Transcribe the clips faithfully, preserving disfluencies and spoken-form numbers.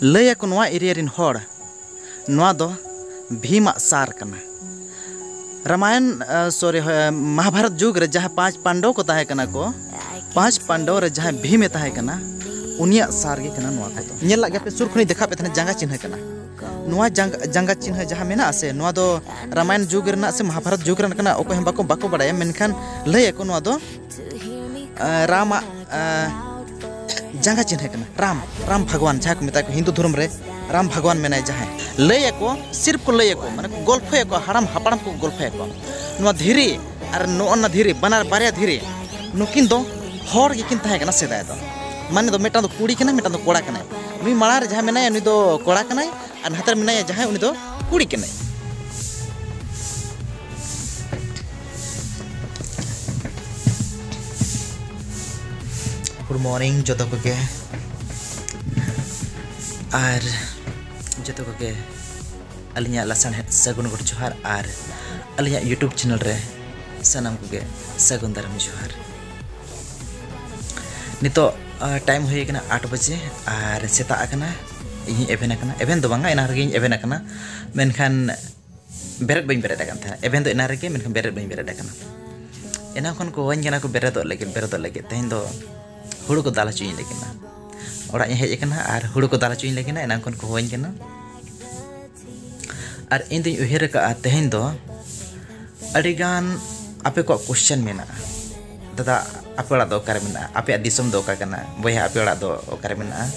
ᱞᱟᱹᱭ ᱟᱠᱚ ᱱᱚᱣᱟ ᱮᱨᱤᱭᱟ ᱨᱮᱱ ᱦᱚᱲ, ᱱᱚᱣᱟ ᱫᱚ ᱵᱷᱤᱢᱟᱜ ᱥᱟᱨ ᱠᱟᱱᱟ᱾ ᱨᱟᱢᱟᱭᱚᱱ, ᱥᱚᱨᱤ, ᱢᱚᱦᱟᱵᱷᱟᱨᱚᱛ ᱡᱩᱜᱽ ᱨᱮ ᱡᱟᱦᱟᱸ ᱯᱟᱸᱪ ᱯᱟᱱᱰᱚᱵ ᱠᱚ ᱛᱟᱦᱮᱸ ᱠᱟᱱᱟ ᱠᱚ, ᱯᱟᱸᱪ ᱯᱟᱱᱰᱚᱵ ᱨᱮ ᱡᱟᱦᱟᱸᱭ ᱵᱷᱤᱢᱮ ᱛᱟᱦᱮᱸ ᱠᱟᱱᱟ, ᱩᱱᱤᱭᱟᱜ ᱥᱟᱨ ᱜᱮ ᱠᱟᱱᱟ ᱱᱚᱣᱟ ᱠᱚᱫᱚ᱾ ᱧᱮᱞ ᱞᱟᱜ ᱜᱮᱭᱟ ᱯᱮ, ᱥᱩᱨ ᱠᱷᱚᱱᱤᱧ ᱫᱮᱠᱷᱟᱣ ᱯᱮ ᱛᱟᱦᱮᱱᱟ, ᱡᱟᱸᱜᱟ ᱪᱤᱱᱦᱟᱹ ᱠᱟᱱᱟ᱾ ᱱᱚᱣᱟ ᱡᱟᱸᱜᱟ, ᱡᱟᱸᱜᱟ ᱪᱤᱱᱦᱟᱹ ᱡᱟᱦᱟᱸ ᱢᱮᱱᱟᱜᱼᱟ ᱥᱮ, ᱱᱚᱣᱟ ᱫᱚ ᱨᱟᱢᱟᱭᱚᱱ ᱡᱩᱜᱽ ᱨᱮᱱᱟᱜ ᱥᱮ ᱢᱚᱦᱟᱵᱷᱟᱨᱚᱛ ᱡᱩᱜᱽ ᱨᱮᱱᱟᱜ ᱠᱟᱱᱟ, ᱚᱠᱚᱭ ᱦᱚᱸ ᱵᱟᱠᱚ, ᱵᱟᱠᱚ ᱵᱟᱲᱟᱭᱟ, ᱢᱮᱱᱠᱷᱟᱱ ᱞᱟᱹᱭ ᱟᱠᱚ ᱱᱚᱣᱟ ᱫᱚ ᱟᱸ, ᱨᱟᱢᱟᱜ, ᱟᱸ, ᱡᱟᱸᱜᱟ ᱪᱤᱱᱦᱟᱹ ᱠᱟᱱᱟ᱾ ᱨᱟᱢ, ᱨᱟᱢ ᱵᱷᱟᱜᱽᱣᱟᱱ ᱡᱟᱦᱟᱸ ᱠᱚ ᱢᱮᱛᱟᱭ ᱠᱚ ᱦᱤᱱᱫᱩ ᱫᱷᱚᱨᱚᱢ ᱨᱮ, ᱨᱟᱢ ᱵᱷᱟᱜᱽᱣᱟᱱ ᱢᱮᱱᱟᱭ ᱡᱟᱦᱟᱸᱭ᱾ ᱞᱟᱹᱭ ᱟᱠᱚ, ᱥᱤᱨᱯ ᱠᱚ ᱞᱟᱹᱭ ᱟᱠᱚ, ᱢᱟᱱᱮ ᱠᱚ ᱜᱚᱞᱯᱷᱚᱭᱟᱠᱚ, ᱦᱟᱲᱟᱢ ᱦᱟᱯᱲᱟᱢ ᱠᱚ ᱜᱚᱞᱯᱷᱚᱭᱟᱠᱚ᱾ ᱱᱚᱣᱟ ᱫᱷᱤᱨᱤ ᱟᱨ ᱱᱚᱜᱼᱚ ᱱᱟ ᱫᱷᱤᱨᱤ, ᱵᱟᱱᱟᱨ ᱵᱟᱨᱭᱟ ᱫᱷᱤᱨᱤ, ᱱᱩᱠᱤᱱ ᱫᱚ ᱦᱚᱲ ᱜᱮᱠᱤᱱ ᱛᱟᱦᱮᱸ ᱠᱟᱱᱟ ᱥᱮᱫᱟᱭ ᱫᱚ᱾ ᱢᱟᱱᱮ ᱫᱚ ᱢᱤᱫᱴᱟᱝ ᱫᱚ ᱠᱩᱲᱤ ᱠᱟᱱᱟᱭ, ᱢᱤᱫᱴᱟᱝ ᱫᱚ ᱠᱚᱲᱟ ᱠᱟᱱᱟᱭ᱾ ᱱᱩᱭ ᱢᱟᱲᱟᱝ ᱨᱮ ᱡᱟᱦᱟᱸᱭ ᱢᱮᱱᱟᱭᱟ, ᱱᱩᱭ ᱫᱚ ᱠᱚᱲᱟ ᱠᱟᱱᱟᱭ, ᱟᱨ ᱱᱟᱛᱮ ᱨᱮ ᱢᱮᱱᱟᱭᱟ ᱡᱟᱦᱟᱸᱭ, ᱩᱱᱤ ᱫᱚ ᱠᱩᱲᱤ ᱠᱟᱱᱟᱭ᱾ Good morning ᱡᱚᱛᱚ ᱠᱚᱜᱮ, ᱟᱨ ᱡᱚᱛᱚ ᱠᱚᱜᱮ ᱟᱹᱞᱤᱧᱟᱜ ᱞᱟᱥᱟᱲᱦᱮᱫ ᱥᱟᱹᱜᱩᱱ ᱜᱚᱰ ᱡᱚᱦᱟᱨ, ᱟᱨ ᱟᱹᱞᱤᱧᱟᱜ YouTube channel ᱨᱮ ᱥᱟᱱᱟᱢ ᱠᱚᱜᱮ ᱥᱟᱹᱜᱩᱱ ᱫᱟᱨᱟᱢ ᱡᱚᱦᱟᱨ᱾ ᱱᱤᱛᱚᱜ, ᱟ, time ᱦᱩᱭ ᱟᱠᱟᱱᱟ ᱟᱴ ᱵᱟᱡᱮ ᱟᱨ ᱥᱮᱛᱟᱜ ᱟᱠᱟᱱᱟ᱾ ᱤᱧ ᱮᱵᱷᱮᱱ ᱟᱠᱟᱱᱟ, ᱮᱵᱷᱮᱱ ᱫᱚ ᱵᱟᱝᱟ, ᱮᱱᱟᱝ ᱨᱮᱜᱮᱧ ᱮᱵᱷᱮᱱ ᱟᱠᱟᱱᱟ, ᱢᱮᱱᱠᱷᱟᱱ ᱵᱮᱨᱮᱫ ᱵᱟᱹᱧ ᱵᱮᱨᱮᱫ ᱟᱠᱟᱱ ᱛᱟᱦᱮᱱᱟ᱾ ᱮᱵᱷᱮᱱ ᱫᱚ ᱮᱱᱟᱝ ᱨᱮᱜᱮ, ᱢᱮᱱᱠᱷᱟᱱ ᱵᱮᱨᱮᱫ ᱵᱟᱹᱧ ᱵᱮᱨᱮᱫ ᱟᱠᱟᱱᱟ᱾ ᱮᱱᱟᱝ ᱠᱷᱚᱱ ᱠᱚ ᱦᱚᱦᱚᱧ ᱠᱟᱱᱟ ᱠᱚ ᱵᱮᱨᱮᱫᱚᱜ ᱞᱟᱹᱜᱤᱫ, ᱵᱮᱨᱮᱫᱚᱜ ᱞᱟᱹᱜᱤᱫ᱾ ᱛᱮᱦᱮᱧ ᱫᱚ ᱦᱩᱲᱩ ᱠᱚ ᱫᱟᱞ ᱦᱚᱪᱚᱧ ᱞᱟᱹᱜᱤᱫ ᱱᱟ᱾ ᱚᱲᱟᱜ ᱤᱧ ᱦᱮᱡ ᱟᱠᱟᱱᱟ ᱟᱨ ᱦᱩᱲᱩ ᱠᱚ ᱫᱟᱞ ᱦᱚᱪᱚᱧ ᱞᱟᱹᱜᱤᱫ ᱱᱟ, ᱮᱱᱟᱝ ᱠᱷᱚᱱ ᱠᱚ ᱦᱚᱦᱚᱧ ᱠᱟᱱᱟ᱾ ᱟᱨ ᱤᱧ ᱫᱩᱧ ᱩᱭᱦᱟᱹᱨ ᱟᱠᱟᱫᱼᱟ, ᱛᱮᱦᱮᱧ ᱫᱚ ᱟᱹᱰᱤᱜᱟᱱ ᱟᱯᱮ ᱠᱚᱣᱟᱜ question ᱢᱮᱱᱟᱜᱼᱟ, "ᱫᱟᱫᱟ, ᱟᱯᱮ ᱚᱲᱟᱜ ᱫᱚ ᱚᱠᱟᱨᱮ ᱢᱮᱱᱟᱜᱼᱟ? ᱟᱯᱮᱭᱟᱜ ᱫᱤᱥᱚᱢ ᱫᱚ ᱚᱠᱟ ᱠᱟᱱᱟ? ᱵᱚᱭᱦᱟ, ᱟᱯᱮ ᱚᱲᱟᱜ ᱫᱚ ᱚᱠᱟᱨᱮ ᱢᱮᱱᱟᱜᱼᱟ?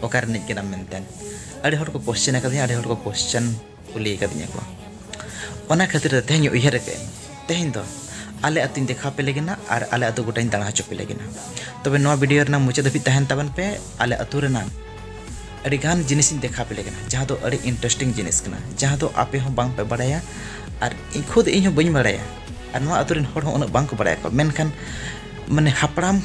ᱚᱠᱟ ᱨᱤᱱᱤᱡ ᱠᱟᱱᱟᱢ?" ᱢᱮᱱᱛᱮ ᱟᱹᱰᱤ ᱦᱚᱲ ᱠᱚ question ᱟᱠᱟᱫᱤᱧᱟ, ᱟᱹᱰᱤ ᱦᱚᱲ ᱠᱚ question ᱠᱩᱞᱤ ᱟᱠᱟᱫᱤᱧᱟ ᱠᱚ᱾ ᱚᱱᱟ ᱠᱷᱟᱹᱛᱤᱨ ᱛᱮ ᱛᱮᱦᱮᱧ ᱩᱭᱦᱟᱹᱨ ᱟᱠᱟᱫᱟᱹᱧ, ᱛᱮᱦᱮᱧ ᱫᱚ ᱟᱞᱮ ᱟᱹᱛᱩᱧ ᱫᱮᱠᱷᱟᱣ ᱯᱮ ᱞᱟᱹᱜᱤᱫ ᱱᱟ ᱟᱨ ᱟᱞᱮ ᱟᱹᱛᱩ ᱜᱚᱴᱟᱧ ᱫᱟᱬᱟ ᱦᱚᱪᱚ ᱯᱮ ᱞᱟᱹᱜᱤᱫ ᱱᱟ᱾ ᱛᱚᱵᱮ ᱱᱚᱣᱟ video ᱨᱮᱱᱟᱜ ᱢᱩᱪᱟᱹᱫ ᱫᱷᱟᱹᱵᱤᱡ ᱛᱟᱦᱮᱱ ᱛᱟᱵᱚᱱ ᱯᱮ᱾ ᱟᱞᱮ ᱟᱹᱛᱩ ᱨᱮᱱᱟᱜ ᱟᱹᱰᱤ ᱜᱟᱱ ᱡᱤᱱᱤᱥᱤᱧ ᱫᱮᱠᱷᱟᱣ ᱯᱮ ᱞᱟᱹᱜᱤᱫ ᱱᱟ, ᱡᱟᱦᱟᱸ ᱫᱚ ᱟᱹᱰᱤ interesting ᱡᱤᱱᱤᱥ ᱠᱟᱱᱟ, ᱡᱟᱦᱟᱸ ᱫᱚ ᱟᱯᱮ ᱦᱚᱸ ᱵᱟᱝ ᱯᱮ ᱵᱟᱲᱟᱭᱟ ᱟᱨ ᱤᱧ ᱠᱷᱩᱫ ᱤᱧ ᱦᱚᱸ ᱵᱟᱹᱧ ᱵᱟᱲᱟᱭᱟ ᱟᱨ ᱱᱚᱣᱟ ᱟᱹᱛᱩ ᱨᱮᱱ ᱦᱚᱲ ᱦᱚᱸ ᱩᱱᱟᱹᱜ ᱵᱟᱝ ᱠᱚ ᱵᱟᱲᱟᱭᱟ ᱠᱚ᱾ ᱢᱮᱱᱠᱷᱟᱱ ᱢᱟᱱᱮ ᱦᱟᱯᱲᱟᱢ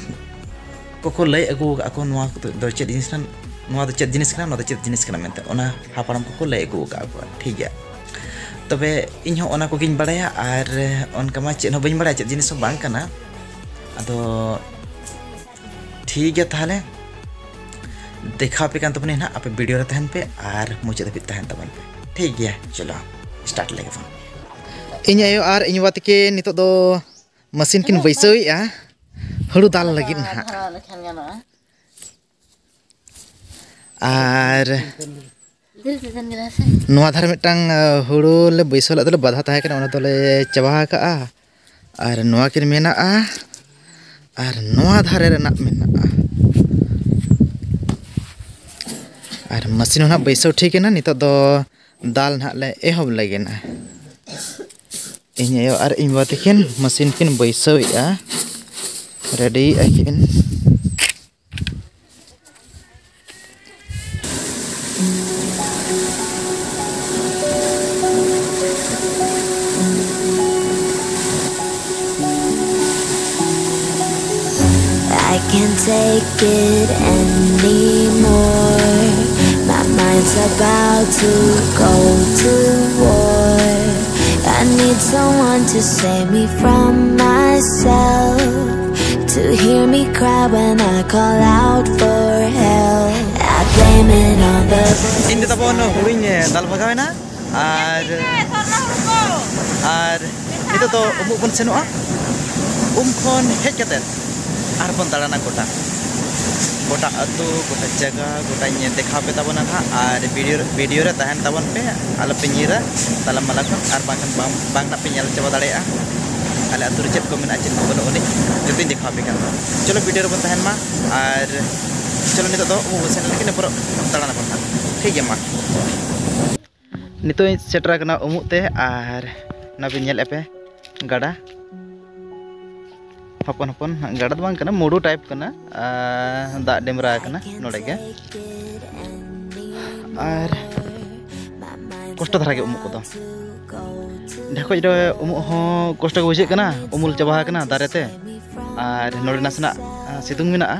ᱠᱚᱠᱚ ᱞᱟᱹᱭ ᱟᱹᱜᱩ ᱟᱠᱟᱫ ᱠᱚ, ᱱᱚᱣᱟ ᱫᱚ ᱪᱮᱫ ᱡᱤᱱᱤᱥ ᱠᱟᱱᱟ, ᱱᱚᱣᱟ ᱫᱚ ᱪᱮᱫ ᱡᱤᱱᱤᱥ ᱠᱟᱱᱟ, ᱱᱚᱣᱟ ᱫᱚ ᱪᱮᱫ ᱡᱤᱱᱤᱥ ᱠᱟᱱᱟ ᱢᱮᱱᱛᱮ, ᱚᱱᱟ ᱦᱟᱯᱲᱟᱢ ᱠᱚᱠᱚ ᱞᱟᱹᱭ ᱟᱹᱜᱩ ᱟᱠᱟᱫ ᱠᱚᱣᱟ, ᱴᱷᱤᱠ ᱜᱮᱭᱟ᱾ ᱛᱚᱵᱮ ᱤᱧ ᱦᱚᱸ ᱚᱱᱟ ᱠᱚᱜᱮᱧ ᱵᱟᱲᱟᱭᱟ, ᱟᱨ ᱚᱱᱠᱟ ᱢᱟ ᱪᱮᱫ ᱦᱚᱸ ᱵᱟᱹᱧ ᱵᱟᱲᱟᱭᱟ, ᱪᱮᱫ ᱡᱤᱱᱤᱥ ᱦᱚᱸ ᱵᱟᱝ ᱠᱟᱱᱟ᱾ ᱟᱫᱚ ᱴᱷᱤᱠ ᱜᱮᱭᱟ ᱛᱟᱦᱚᱞᱮ, ᱫᱮᱠᱷᱟᱣ ᱟᱯᱮ ᱠᱟᱱ ᱛᱟᱵᱚᱱᱟᱹᱧ ᱱᱟᱦᱟᱜ, ᱟᱯᱮ ᱵᱷᱤᱰᱤᱭᱳ ᱨᱮ ᱛᱟᱦᱮᱱ ᱯᱮ ᱟᱨ ᱢᱩᱪᱟᱹᱫ ᱫᱷᱟᱹᱵᱤᱡ ᱛᱟᱦᱮᱱ ᱛᱟᱵᱚᱱ ᱯᱮ᱾ ᱴᱷᱤᱠ ᱜᱮᱭᱟ, ᱪᱚᱞᱚ ᱥᱴᱟᱨᱴ ᱞᱮᱜᱮ ᱵᱚᱱ᱾ ᱤᱧ ᱟᱭᱳ ᱟᱨ ᱤᱧ ᱵᱟᱵᱟ ᱛᱟᱹᱠᱤᱱ ᱱᱤᱛᱚᱜ ᱫᱚ ᱢᱮᱥᱤᱱ ᱠᱤᱱ ᱵᱟᱹᱭᱥᱟᱹᱣᱮᱫᱼᱟ ᱦᱩᱲᱩ ᱫᱟᱞ ᱞᱟᱹᱜᱤᱫ ᱱᱟᱦᱟᱜ᱾ ᱫᱷᱟᱨᱟ ᱞᱮᱠᱷᱟᱱ ᱜᱟᱱᱚᱜᱼᱟ᱾ ᱟᱨ ᱫᱤᱞ ᱛᱮ ᱛᱟᱦᱮᱱ ᱠᱟᱱᱟ ᱥᱮ? ᱱᱚᱣᱟ ᱫᱷᱟᱨᱮ ᱢᱤᱫᱴᱟᱝ, ᱟᱸ, ᱦᱩᱲᱩ ᱞᱮ ᱵᱟᱹᱭᱥᱟᱹᱣ ᱞᱮᱫ ᱛᱟᱞᱮ ᱵᱟᱫᱷᱟ ᱛᱟᱦᱮᱸ ᱠᱟᱱᱟ, ᱚᱱᱟ ᱫᱚᱞᱮ ᱪᱟᱵᱟ ᱟᱠᱟᱜᱼᱟ᱾ ᱟᱨ ᱱᱚᱣᱟ ᱠᱤᱱ ᱢᱮᱱᱟᱜᱼᱟ, ᱟᱨ ᱱᱚᱣᱟ ᱫᱷᱟᱨᱮ ᱨᱮᱱᱟᱜ ᱢᱮᱱᱟᱜᱼᱟ᱾ ᱟᱨ ᱢᱮᱥᱤᱱ ᱦᱚᱸ ᱱᱟᱦᱟᱜ ᱵᱟᱹᱭᱥᱟᱹᱣ ᱴᱷᱤᱠ ᱮᱱᱟ᱾ ᱱᱤᱛᱚᱜ ᱫᱚ ᱫᱟᱞ ᱱᱟᱦᱟᱜ ᱞᱮ ᱮᱦᱚᱵ ᱞᱟᱹᱜᱤᱫ᱾ ᱤᱧ ᱟᱭᱳ ᱟᱨ ᱤᱧ ᱵᱟᱵᱟ ᱛᱟᱹᱠᱤᱱ ᱢᱮᱥᱤᱱ ᱠᱤᱱ ᱵᱟᱹᱭᱥᱟᱹᱣᱮᱫᱼᱟ, ᱨᱮᱰᱤᱭᱮᱫᱼᱟ ᱠᱤᱱ᱾ I can't take it anymore. My mind's about to go to war. I need someone to save me from myself. To hear me cry when I call out for help. I blame it on the ᱤᱧ ᱫᱚ ᱛᱟᱵᱚᱱ ᱦᱩᱲᱩᱧ ᱫᱟᱞ ᱵᱷᱟᱜᱟᱣ ᱮᱱᱟ᱾ ᱟᱨ ᱟᱨ ᱱᱤᱛᱚᱜ ᱫᱚ ᱩᱢᱩᱜ ᱵᱚᱱ ᱥᱮᱱᱚᱜᱼᱟ᱾ ᱩᱢ ᱠᱷᱚᱱ ᱦᱮᱡ ᱠᱟᱛᱮ ᱟᱨ ᱵᱚᱱ ᱫᱟᱬᱟᱱᱟ ᱜᱚᱴᱟ, ᱜᱚᱴᱟ ᱟᱹᱛᱩ, ᱜᱚᱴᱟ ᱡᱟᱭᱜᱟ, ᱜᱚᱴᱟᱧ ᱫᱮᱠᱷᱟᱣ ᱯᱮ ᱛᱟᱵᱚᱱᱟ ᱱᱟᱦᱟᱜ᱾ ᱟᱨ ᱵᱷᱤᱰᱤᱭᱳ, ᱵᱷᱤᱰᱤᱭᱳ ᱨᱮ ᱛᱟᱦᱮᱱ ᱛᱟᱵᱚᱱ ᱯᱮ, ᱟᱞᱚᱯᱮ ᱧᱤᱨᱟ ᱛᱟᱞᱟ ᱢᱟᱞᱟ ᱠᱷᱚᱱ, ᱟᱨ ᱵᱟᱝᱠᱷᱟᱱ ᱵᱟᱝ, ᱵᱟᱝ ᱱᱟᱜ ᱯᱮ ᱧᱮᱞ ᱪᱟᱵᱟ ᱫᱟᱲᱮᱭᱟᱜᱼᱟ ᱟᱞᱮ ᱟᱹᱛᱩ ᱨᱮ ᱪᱮᱫ ᱠᱚ ᱢᱮᱱᱟᱜᱼᱟ, ᱪᱮᱫ ᱠᱚ ᱵᱟᱹᱱᱩᱜ ᱟᱹᱱᱤᱡ, ᱡᱚᱛᱚᱧ ᱫᱮᱠᱷᱟᱣ ᱟᱯᱮ ᱠᱟᱱᱟ᱾ ᱪᱚᱞᱚ ᱵᱷᱤᱰᱤᱭᱳ ᱨᱮᱵᱚᱱ ᱛᱟᱦᱮᱱ ᱢᱟ᱾ ᱟᱨ ᱪᱚᱞᱚ ᱱᱤᱛᱚᱜ ᱫᱚ ᱩᱢᱩᱜ ᱵᱚᱱ ᱥᱮᱱ ᱞᱮᱱᱠᱷᱟᱱ ᱤᱱᱟᱹ ᱯᱚᱨᱮ ᱫᱟᱬᱟᱱᱟᱵᱚᱱ ᱱᱟᱦᱟᱜ᱾ ᱴᱷᱤᱠ ᱜᱮᱭᱟ, ᱢᱟ᱾ ᱱᱤᱛᱚᱜ ᱤᱧ ᱥᱮᱴᱮᱨ ᱟᱠᱟᱱᱟ ᱩᱢᱩᱜ ᱛᱮ, ᱟᱨ ᱚᱱᱟ ᱯᱮ ᱧᱮᱞᱮᱫᱼᱟ ᱯᱮ ᱜᱟᱰᱟ, ᱦᱚᱯᱚᱱ ᱦᱚᱯᱚᱱ ᱜᱟᱰᱟ ᱫᱚ ᱵᱟᱝ ᱠᱟᱱᱟ, ᱢᱩᱰᱩ ᱴᱟᱭᱤᱯ ᱠᱟᱱᱟ, ᱟᱨ ᱫᱟᱜ ᱰᱮᱢᱨᱟ ᱟᱠᱟᱱᱟ ᱱᱚᱰᱮ ᱜᱮ᱾ ᱟᱨ ᱠᱚᱥᱴᱚ ᱫᱷᱟᱨᱟ ᱜᱮ ᱩᱢᱩᱜ ᱠᱚᱫᱚ, ᱰᱷᱮᱠᱚᱡ ᱨᱮ ᱩᱢᱩᱜ ᱦᱚᱸ ᱠᱚᱥᱴᱚ ᱜᱮ ᱵᱩᱡᱷᱟᱹᱜ ᱠᱟᱱᱟ, ᱩᱢᱩᱞ ᱪᱟᱵᱟ ᱟᱠᱟᱱᱟ ᱫᱟᱨᱮ ᱛᱮ, ᱟᱨ ᱱᱚᱰᱮ ᱱᱟᱥᱮᱱᱟᱜ, ᱟᱸ, ᱥᱤᱛᱩᱝ ᱢᱮᱱᱟᱜᱼᱟ᱾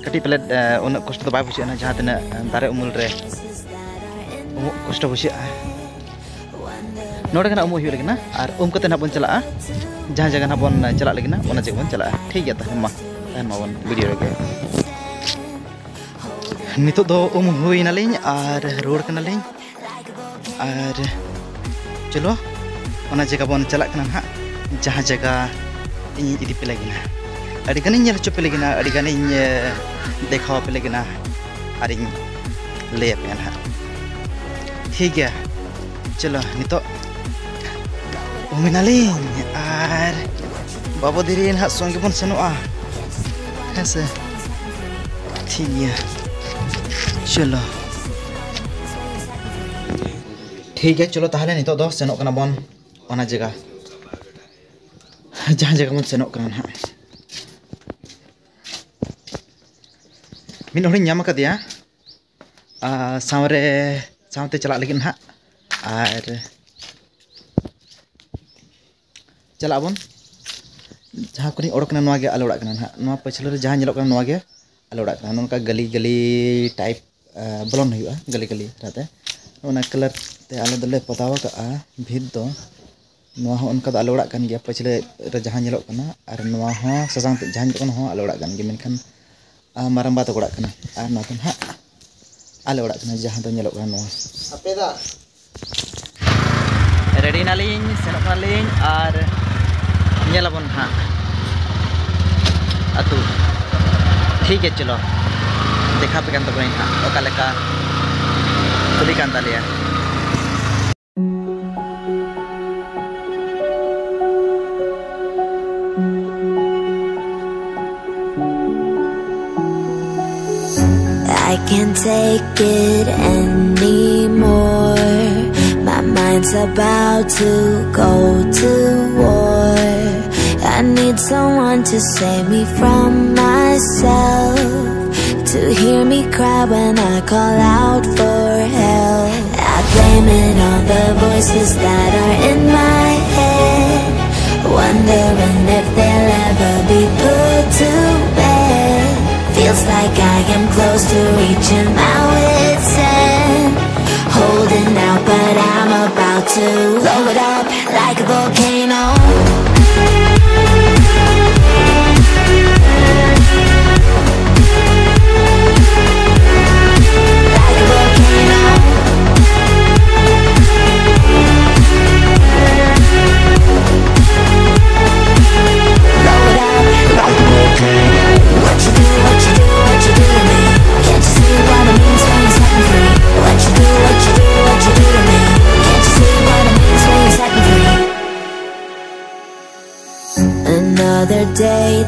ᱠᱟᱹᱴᱤᱡ ᱯᱟᱞᱮᱫ, ᱮ, ᱩᱱᱟᱹᱜ ᱠᱚᱥᱴᱚ ᱫᱚ ᱵᱟᱭ ᱵᱩᱡᱷᱟᱹᱜᱼᱟ, ᱡᱟᱦᱟᱸ ᱛᱤᱱᱟᱹᱜ, ᱮ, ᱫᱟᱨᱮ ᱩᱢᱩᱞ ᱨᱮ ᱩᱢᱩᱜ ᱠᱚᱥᱴᱚ ᱵᱩᱡᱷᱟᱹᱜᱼᱟ᱾ ᱱᱚᱰᱮ ᱜᱮ ᱱᱟᱦᱟᱜ ᱩᱢᱩᱜ ᱦᱩᱭᱩᱜ ᱞᱟᱹᱜᱤᱫ ᱱᱟ, ᱟᱨ ᱩᱢ ᱠᱟᱛᱮ ᱱᱟᱦᱟᱜ ᱵᱚᱱ ᱪᱟᱞᱟᱜᱼᱟ, ᱡᱟᱦᱟᱸ ᱡᱟᱭᱜᱟ ᱱᱟᱦᱟᱜ ᱵᱚᱱ ᱪᱟᱞᱟᱜ ᱞᱟᱹᱜᱤᱫ ᱱᱟ, ᱚᱱᱟ ᱡᱟᱭᱜᱟ ᱵᱚᱱ ᱪᱟᱞᱟᱜᱼᱟ᱾ ᱴᱷᱤᱠ ᱜᱮᱭᱟ, ᱛᱟᱦᱚᱞᱮ ᱢᱟ᱾ ᱢᱟᱵᱚᱱ ᱵᱷᱤᱰᱤᱭᱳ ᱨᱮᱜᱮ᱾ ᱱᱤᱛᱚᱜ ᱫᱚ ᱩᱢ ᱦᱩᱭ ᱱᱟᱞᱤᱧ ᱟᱨ ᱨᱩᱣᱟᱹᱲ ᱠᱟᱱᱟᱞᱤᱧ᱾ ᱟᱨ ᱪᱚᱞᱚ, ᱚᱱᱟ ᱡᱟᱭᱜᱟ ᱵᱚᱱ ᱪᱟᱞᱟᱜ ᱠᱟᱱᱟ ᱱᱟᱦᱟᱜ, ᱡᱟᱦᱟᱸ ᱡᱟᱭᱜᱟ ᱤᱧ ᱤᱫᱤ ᱯᱮ ᱞᱟᱹᱜᱤᱫ ᱱᱟᱦᱟᱜ᱾ ᱟᱹᱰᱤ ᱜᱟᱱᱤᱧ ᱧᱮᱞ ᱦᱚᱪᱚ ᱯᱮ ᱞᱟᱹᱜᱤᱫ ᱱᱟᱦᱟᱜ, ᱟᱹᱰᱤ ᱜᱟᱱᱤᱧ, ᱮ, ᱫᱮᱠᱷᱟᱣ ᱟᱯᱮ ᱞᱟᱹᱜᱤᱫ ᱱᱟᱦᱟᱜ, ᱟᱨᱤᱧ ᱞᱟᱹᱭ ᱟᱯᱮᱭᱟ ᱱᱟᱦᱟᱜ᱾ ᱴᱷᱤᱠ ᱜᱮᱭᱟ, ᱪᱚᱞᱚ ᱱᱤᱛᱚᱜ ᱩᱢ ᱮᱱᱟᱞᱤᱧ ᱟᱨ ᱵᱟᱵᱟ ᱫᱷᱤᱨᱤ ᱱᱟᱦᱟᱜ ᱥᱚᱸᱜᱮ ᱵᱚᱱ ᱥᱮᱱᱚᱜᱼᱟ᱾ ᱦᱮᱸ ᱥᱮ? ᱴᱷᱤᱠ ᱜᱮᱭᱟ, ᱪᱚᱞᱚ᱾ ᱴᱷᱤᱠ ᱜᱮᱭᱟ, ᱪᱚᱞᱚ ᱛᱟᱦᱚᱞᱮ ᱱᱤᱛᱚᱜ ᱫᱚ ᱥᱮᱱᱚᱜ ᱠᱟᱱᱟ ᱵᱚᱱ ᱚᱱᱟ ᱡᱟᱭᱜᱟ, ᱡᱟᱦᱟᱸ ᱡᱟᱭᱜᱟ ᱵᱚᱱ ᱥᱮᱱᱚᱜ ᱠᱟᱱᱟ ᱱᱟᱦᱟᱜ᱾ ᱢᱤᱫ ᱦᱚᱲᱤᱧ ᱧᱟᱢ ᱟᱠᱟᱫᱮᱭᱟ, ᱟᱨ ᱥᱟᱶᱨᱮ, ᱥᱟᱶᱛᱮ ᱪᱟᱞᱟᱜ ᱞᱟᱹᱜᱤᱫ ᱱᱟᱦᱟᱜ᱾ ᱟᱨ ᱪᱟᱞᱟᱜ ᱟᱵᱚᱱ᱾ ᱡᱟᱦᱟᱸ ᱠᱷᱚᱱᱤᱧ ᱚᱰᱚᱠ ᱮᱱᱟ, ᱱᱚᱣᱟ ᱜᱮ ᱟᱞᱮ ᱚᱲᱟᱜ ᱠᱟᱱᱟ ᱱᱟᱦᱟᱜ᱾ ᱱᱚᱣᱟ ᱯᱟᱹᱪᱷᱞᱟᱹ ᱨᱮ ᱡᱟᱦᱟᱸ ᱧᱮᱞᱚᱜ ᱠᱟᱱᱟ, ᱱᱚᱣᱟ ᱜᱮ ᱟᱞᱮ ᱚᱲᱟᱜ ᱠᱟᱱᱟ᱾ ᱱᱚᱝᱠᱟ ᱜᱟᱹᱞᱤ ᱜᱟᱹᱞᱤ ᱴᱟᱭᱤᱯ, ᱟ, ᱵᱚᱞᱚᱱ ᱦᱩᱭᱩᱜᱼᱟ, ᱜᱟᱹᱞᱤ ᱜᱟᱹᱞᱤ ᱫᱷᱟᱨᱟᱛᱮ᱾ ᱚᱱᱟ ᱠᱟᱞᱟᱨ ᱛᱮ ᱟᱞᱮ ᱫᱚᱞᱮ ᱯᱚᱛᱟᱣ ᱟᱠᱟᱫᱼᱟ ᱵᱷᱤᱛ ᱫᱚ᱾ ᱱᱚᱣᱟ ᱦᱚᱸ ᱚᱱᱠᱟ ᱫᱚ ᱟᱞᱮ ᱚᱲᱟᱜ ᱠᱟᱱ ᱜᱮᱭᱟ, ᱯᱟᱹᱪᱷᱞᱟᱹ ᱨᱮ ᱡᱟᱦᱟᱸ ᱧᱮᱞᱚᱜ ᱠᱟᱱᱟ, ᱟᱨ ᱱᱚᱣᱟ ᱦᱚᱸ ᱥᱟᱥᱟᱝ ᱛᱮ ᱡᱟᱦᱟᱸ ᱧᱮᱞᱚᱜ ᱠᱟᱱᱟ, ᱱᱚᱣᱟ ᱦᱚᱸ ᱟᱞᱮ ᱚᱲᱟᱜ ᱠᱟᱱ ᱜᱮᱭᱟ᱾ ᱢᱮᱱᱠᱷᱟᱱ, ᱟ, ᱢᱟᱨᱟᱝᱵᱟ ᱛᱟᱠᱚ ᱚᱲᱟᱜ ᱠᱟᱱᱟ, ᱟᱨ ᱱᱚᱣᱟ ᱫᱚ ᱱᱟᱦᱟᱜ ᱟᱞᱮ ᱚᱲᱟᱜ ᱠᱟᱱᱟ, ᱡᱟᱦᱟᱸ ᱫᱚ ᱧᱮᱞᱚᱜ ᱠᱟᱱᱟ ᱱᱚᱣᱟ᱾ ᱟᱯᱮ ᱫᱟ? ᱨᱮᱰᱤ ᱱᱟᱞᱤᱧ, ᱥᱮᱱᱚᱜ ᱠᱟᱱᱟᱞᱤᱧ, ᱟᱨ ᱧᱮᱞᱟᱵᱚᱱ ᱱᱟᱦᱟᱜ ᱟᱹᱛᱩ᱾ ᱴᱷᱤᱠ ᱜᱮᱭᱟ, ᱪᱚᱞᱚ ᱫᱮᱠᱷᱟᱣ ᱯᱮ ᱠᱟᱱ ᱛᱟᱵᱚᱱᱟᱧ ᱱᱟᱦᱟᱜ ᱚᱠᱟ ᱞᱮᱠᱟ ᱠᱩᱞᱤ ᱠᱟᱱ ᱛᱟᱞᱮᱭᱟ᱾ I can't take it anymore. My mind's about to go to war. I need someone to save me from myself, to hear me cry when I call out for help. I blame it on the voices that are in my head, wondering if they'll ever be put to bed. Feels like I am close to reaching my wit's end. Holding out, but I'm about to blow it up like a volcano.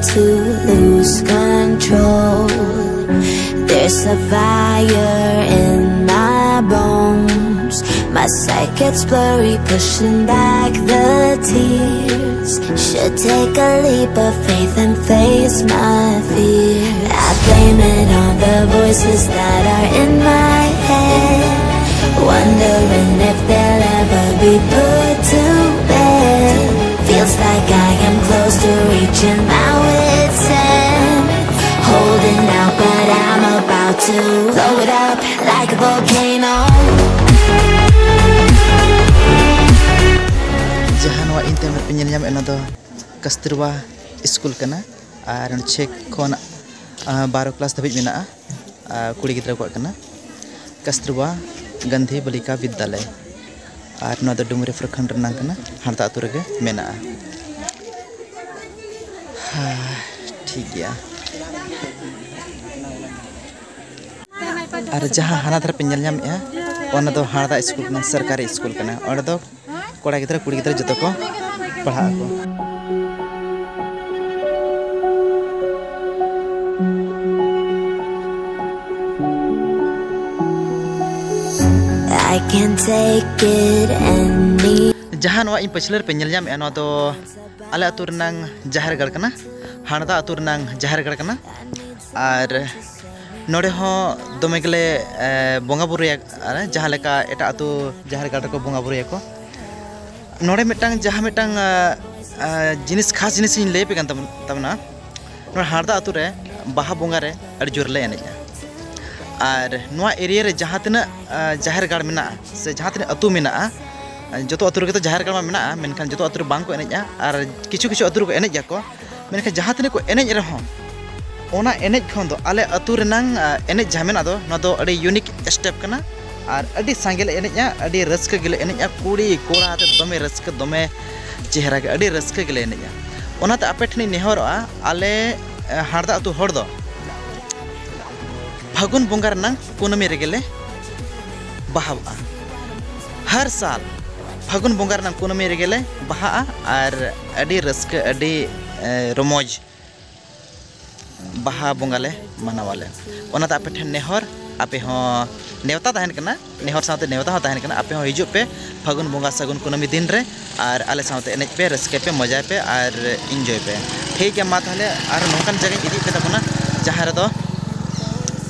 to lose control. There's a fire in my bones. My sight gets blurry, pushing back the tears. Should take a leap of faith and face my fear. I blame it on the voices that are in my head, wondering if they'll ever be put to bed. Feels like I am close to reaching my wit's end. Holding out, but I'm about to blow it up like a volcano. ᱡᱟᱦᱟᱸ ᱱᱚᱣᱟ ᱤᱧ ᱛᱟᱭᱚᱢ ᱨᱮᱯᱮ ᱧᱮᱞ ᱧᱟᱢᱮᱫ, ᱚᱱᱟ ᱫᱚ Kasturba school ᱠᱟᱱᱟ᱾ ᱟᱨ ᱱᱚᱰᱮ ᱪᱷᱮ ᱠᱷᱚᱱ, ᱟᱨ, ᱵᱟᱨᱚ ᱠᱞᱟᱥ ᱫᱷᱟᱹᱵᱤᱡ ᱢᱮᱱᱟᱜᱼᱟ᱾ ᱟᱨ ᱠᱩᱲᱤ ᱜᱤᱫᱽᱨᱟᱹ ᱠᱚᱣᱟᱜ ᱠᱟᱱᱟ, ᱠᱟᱥᱛᱩᱨᱵᱟ ᱜᱟᱱᱫᱷᱤ ᱵᱟᱞᱤᱠᱟ ᱵᱤᱫᱽᱫᱟᱞᱚᱭ᱾ ᱟᱨ ᱱᱚᱣᱟ ᱫᱚ ᱰᱩᱢᱨᱤ ᱯᱨᱚᱠᱷᱚᱸᱰ ᱨᱮᱱᱟᱜ ᱠᱟᱱᱟ, ᱦᱟᱲᱫᱟ ᱟᱹᱛᱩ ᱨᱮᱜᱮ ᱢᱮᱱᱟᱜᱼᱟ᱾ ᱦᱮᱸ, ᱴᱷᱤᱠ ᱜᱮᱭᱟ᱾ ᱟᱨ ᱡᱟᱦᱟᱸ ᱦᱟᱱᱟ ᱫᱷᱟᱨᱮ ᱯᱮ ᱧᱮᱞ ᱧᱟᱢᱮᱫᱼᱟ, ᱚᱱᱟ ᱫᱚ ᱦᱟᱲᱫᱟ ᱥᱠᱩᱞ ᱠᱟᱱᱟ, ᱥᱚᱨᱠᱟᱨᱤ ᱥᱠᱩᱞ ᱠᱟᱱᱟ᱾ ᱚᱸᱰᱮ ᱫᱚ ᱠᱚᱲᱟ ᱜᱤᱫᱽᱨᱟᱹ, ᱠᱩᱲᱤ ᱜᱤᱫᱽᱨᱟᱹ ᱡᱚᱛᱚ ᱠᱚ ᱯᱟᱲᱦᱟᱜ ᱟᱠᱚ᱾ I can take it any ᱡᱟᱦᱟᱸ ᱱᱚᱣᱟ ᱤᱧ ᱯᱟᱹᱪᱷᱞᱟᱹ ᱨᱮᱯᱮ ᱧᱮᱞ ᱧᱟᱢᱮᱫᱼᱟ, ᱱᱚᱣᱟ ᱫᱚ ᱟᱞᱮ ᱟᱹᱛᱩ ᱨᱮᱱᱟᱝ ᱡᱟᱦᱮᱨ ᱜᱟᱲ ᱠᱟᱱᱟ, ᱦᱟᱲᱫᱟ ᱟᱹᱛᱩ ᱨᱮᱱᱟᱝ ᱡᱟᱦᱮᱨ ᱜᱟᱲ ᱠᱟᱱᱟ᱾ ᱟᱨ ᱱᱚᱰᱮ ᱦᱚᱸ ᱫᱚᱢᱮ ᱜᱮᱞᱮ, ᱮ, ᱵᱚᱸᱜᱟ ᱵᱩᱨᱩᱭᱟ, ᱟᱨ ᱡᱟᱦᱟᱸ ᱞᱮᱠᱟ ᱮᱴᱟᱜ ᱟᱹᱛᱩ ᱡᱟᱦᱮᱨ ᱜᱟᱲ ᱨᱮᱠᱚ ᱵᱚᱸᱜᱟ ᱵᱩᱨᱩᱭᱟᱠᱚ, ᱱᱚᱰᱮ ᱢᱤᱫᱴᱟᱝ, ᱡᱟᱦᱟᱸ ᱢᱤᱫᱴᱟᱝ, ᱮ, ᱮ, ᱡᱤᱱᱤᱥ, ᱠᱷᱟᱥ ᱡᱤᱱᱤᱥ ᱤᱧ ᱞᱟᱹᱭ ᱟᱯᱮ ᱠᱟᱱ ᱛᱟᱵᱚᱱ-, ᱛᱟᱵᱚᱱᱟ᱾ ᱱᱚᱣᱟ ᱦᱟᱲᱫᱟ ᱟᱹᱛᱩ ᱨᱮ ᱵᱟᱦᱟ ᱵᱚᱸᱜᱟ ᱨᱮ ᱟᱹᱰᱤ ᱡᱳᱨ ᱞᱮ ᱮᱱᱮᱡᱼᱟ᱾ ᱟᱨ ᱱᱚᱣᱟ area ᱨᱮ ᱡᱟᱦᱟᱸ ᱛᱤᱱᱟᱹᱜ, ᱟ, ᱡᱟᱦᱮᱨ ᱜᱟᱲ ᱢᱮᱱᱟᱜᱼᱟ, ᱥᱮ ᱡᱟᱦᱟᱸ ᱛᱤᱱᱟᱹᱜ ᱟᱹᱛᱩ ᱢᱮᱱᱟᱜᱼᱟ, ᱡᱚᱛᱚ ᱟᱹᱛᱩ ᱨᱮᱜᱮ ᱛᱚ ᱡᱟᱦᱮᱨ ᱜᱟᱲ ᱢᱟ ᱢᱮᱱᱟᱜᱼᱟ, ᱢᱮᱱᱠᱷᱟᱱ ᱡᱚᱛᱚ ᱟᱹᱛᱩ ᱨᱮ ᱵᱟᱝ ᱠᱚ ᱮᱱᱮᱡᱼᱟ᱾ ᱟᱨ ᱠᱤᱪᱷᱩ ᱠᱤᱪᱷᱩ ᱟᱹᱛᱩ ᱨᱮᱠᱚ ᱮᱱᱮᱡ ᱜᱮᱭᱟ ᱠᱚ, ᱢᱮᱱᱠᱷᱟᱱ ᱡᱟᱦᱟᱸ ᱛᱤᱱᱟᱹᱜ ᱠᱚ ᱮᱱᱮᱡ ᱨᱮᱦᱚᱸ, ᱚᱱᱟ ᱮᱱᱮᱡ ᱠᱷᱚᱱ ᱫᱚ ᱟᱞᱮ ᱟᱹᱛᱩ ᱨᱮᱱᱟᱝ, ᱟ, ᱮᱱᱮᱡ ᱡᱟᱦᱟᱸ ᱢᱮᱱᱟᱜ ᱫᱚ, ᱱᱚᱣᱟ ᱫᱚ ᱟᱹᱰᱤ unique step ᱠᱟᱱᱟ᱾ ᱟᱨ ᱟᱹᱰᱤ ᱥᱟᱸᱜᱮ ᱞᱮ ᱮᱱᱮᱡᱼᱟ, ᱟᱹᱰᱤ ᱨᱟᱹᱥᱠᱟᱹ ᱜᱮᱞᱮ ᱮᱱᱮᱡᱼᱟ, ᱠᱩᱲᱤ ᱠᱚᱲᱟ ᱟᱛᱮ ᱫᱚᱢᱮ ᱨᱟᱹᱥᱠᱟᱹ, ᱫᱚᱢᱮ ᱪᱮᱦᱨᱟ ᱜᱮ, ᱟᱹᱰᱤ ᱨᱟᱹᱥᱠᱟᱹ ᱜᱮᱞᱮ ᱮᱱᱮᱡᱼᱟ᱾ ᱚᱱᱟᱛᱮ ᱟᱯᱮ ᱴᱷᱮᱱᱤᱧ ᱱᱮᱦᱚᱨᱚᱜᱼᱟ, ᱟᱞᱮ, ᱮ, ᱦᱟᱲᱫᱟ ᱟᱹᱛᱩ ᱦᱚᱲ ᱫᱚ ᱯᱷᱟᱹᱜᱩᱱ ᱵᱚᱸᱜᱟ ᱨᱮᱱᱟᱝ ᱠᱩᱱᱟᱹᱢᱤ ᱨᱮᱜᱮ ᱞᱮ ᱵᱟᱦᱟᱜᱼᱟ᱾ ᱦᱟᱨ ᱥᱟᱞ ᱯᱷᱟᱹᱜᱩᱱ ᱵᱚᱸᱜᱟ ᱨᱮᱱᱟᱝ ᱠᱩᱱᱟᱹᱢᱤ ᱨᱮᱜᱮ ᱞᱮ ᱵᱟᱦᱟᱜᱼᱟ᱾ ᱟᱨ ᱟᱹᱰᱤ ᱨᱟᱹᱥᱠᱟᱹ, ᱟᱹᱰᱤ, ᱮ, ᱨᱚᱢᱚᱡᱽ ᱵᱟᱦᱟ ᱵᱚᱸᱜᱟ ᱞᱮ ᱢᱟᱱᱟᱣᱟᱞᱮ᱾ ᱚᱱᱟᱛᱮ ᱟᱯᱮ ᱴᱷᱮᱱ ᱱᱮᱦᱚᱨ, ᱟᱯᱮ ᱦᱚᱸ ᱱᱮᱣᱛᱟ ᱛᱟᱦᱮᱱ ᱠᱟᱱᱟ, ᱱᱮᱦᱚᱨ ᱥᱟᱶᱛᱮ ᱱᱮᱣᱛᱟ ᱦᱚᱸ ᱛᱟᱦᱮᱱ ᱠᱟᱱᱟ, ᱟᱯᱮ ᱦᱚᱸ ᱦᱤᱡᱩᱜ ᱯᱮ ᱯᱷᱟᱹᱜᱩᱱ ᱵᱚᱸᱜᱟ ᱥᱟᱹᱜᱩᱱ ᱠᱩᱱᱟᱹᱢᱤ ᱫᱤᱱ ᱨᱮ, ᱟᱨ ᱟᱞᱮ ᱥᱟᱶᱛᱮ ᱮᱱᱮᱡ ᱯᱮ, ᱨᱟᱹᱥᱠᱟᱹᱭ ᱯᱮ, ᱢᱚᱡᱟᱭ ᱯᱮ ᱟᱨ enjoy ᱯᱮ᱾ ᱴᱷᱤᱠ ᱜᱮᱭᱟ, ᱢᱟ ᱛᱟᱦᱚᱞᱮ ᱟᱨ ᱱᱚᱝᱠᱟᱱ ᱡᱟᱭᱜᱟᱧ ᱤᱫᱤᱭᱮᱫ ᱯᱮ ᱛᱟᱵᱚᱱᱟ ᱡᱟᱦᱟᱸ ᱨᱮᱫᱚ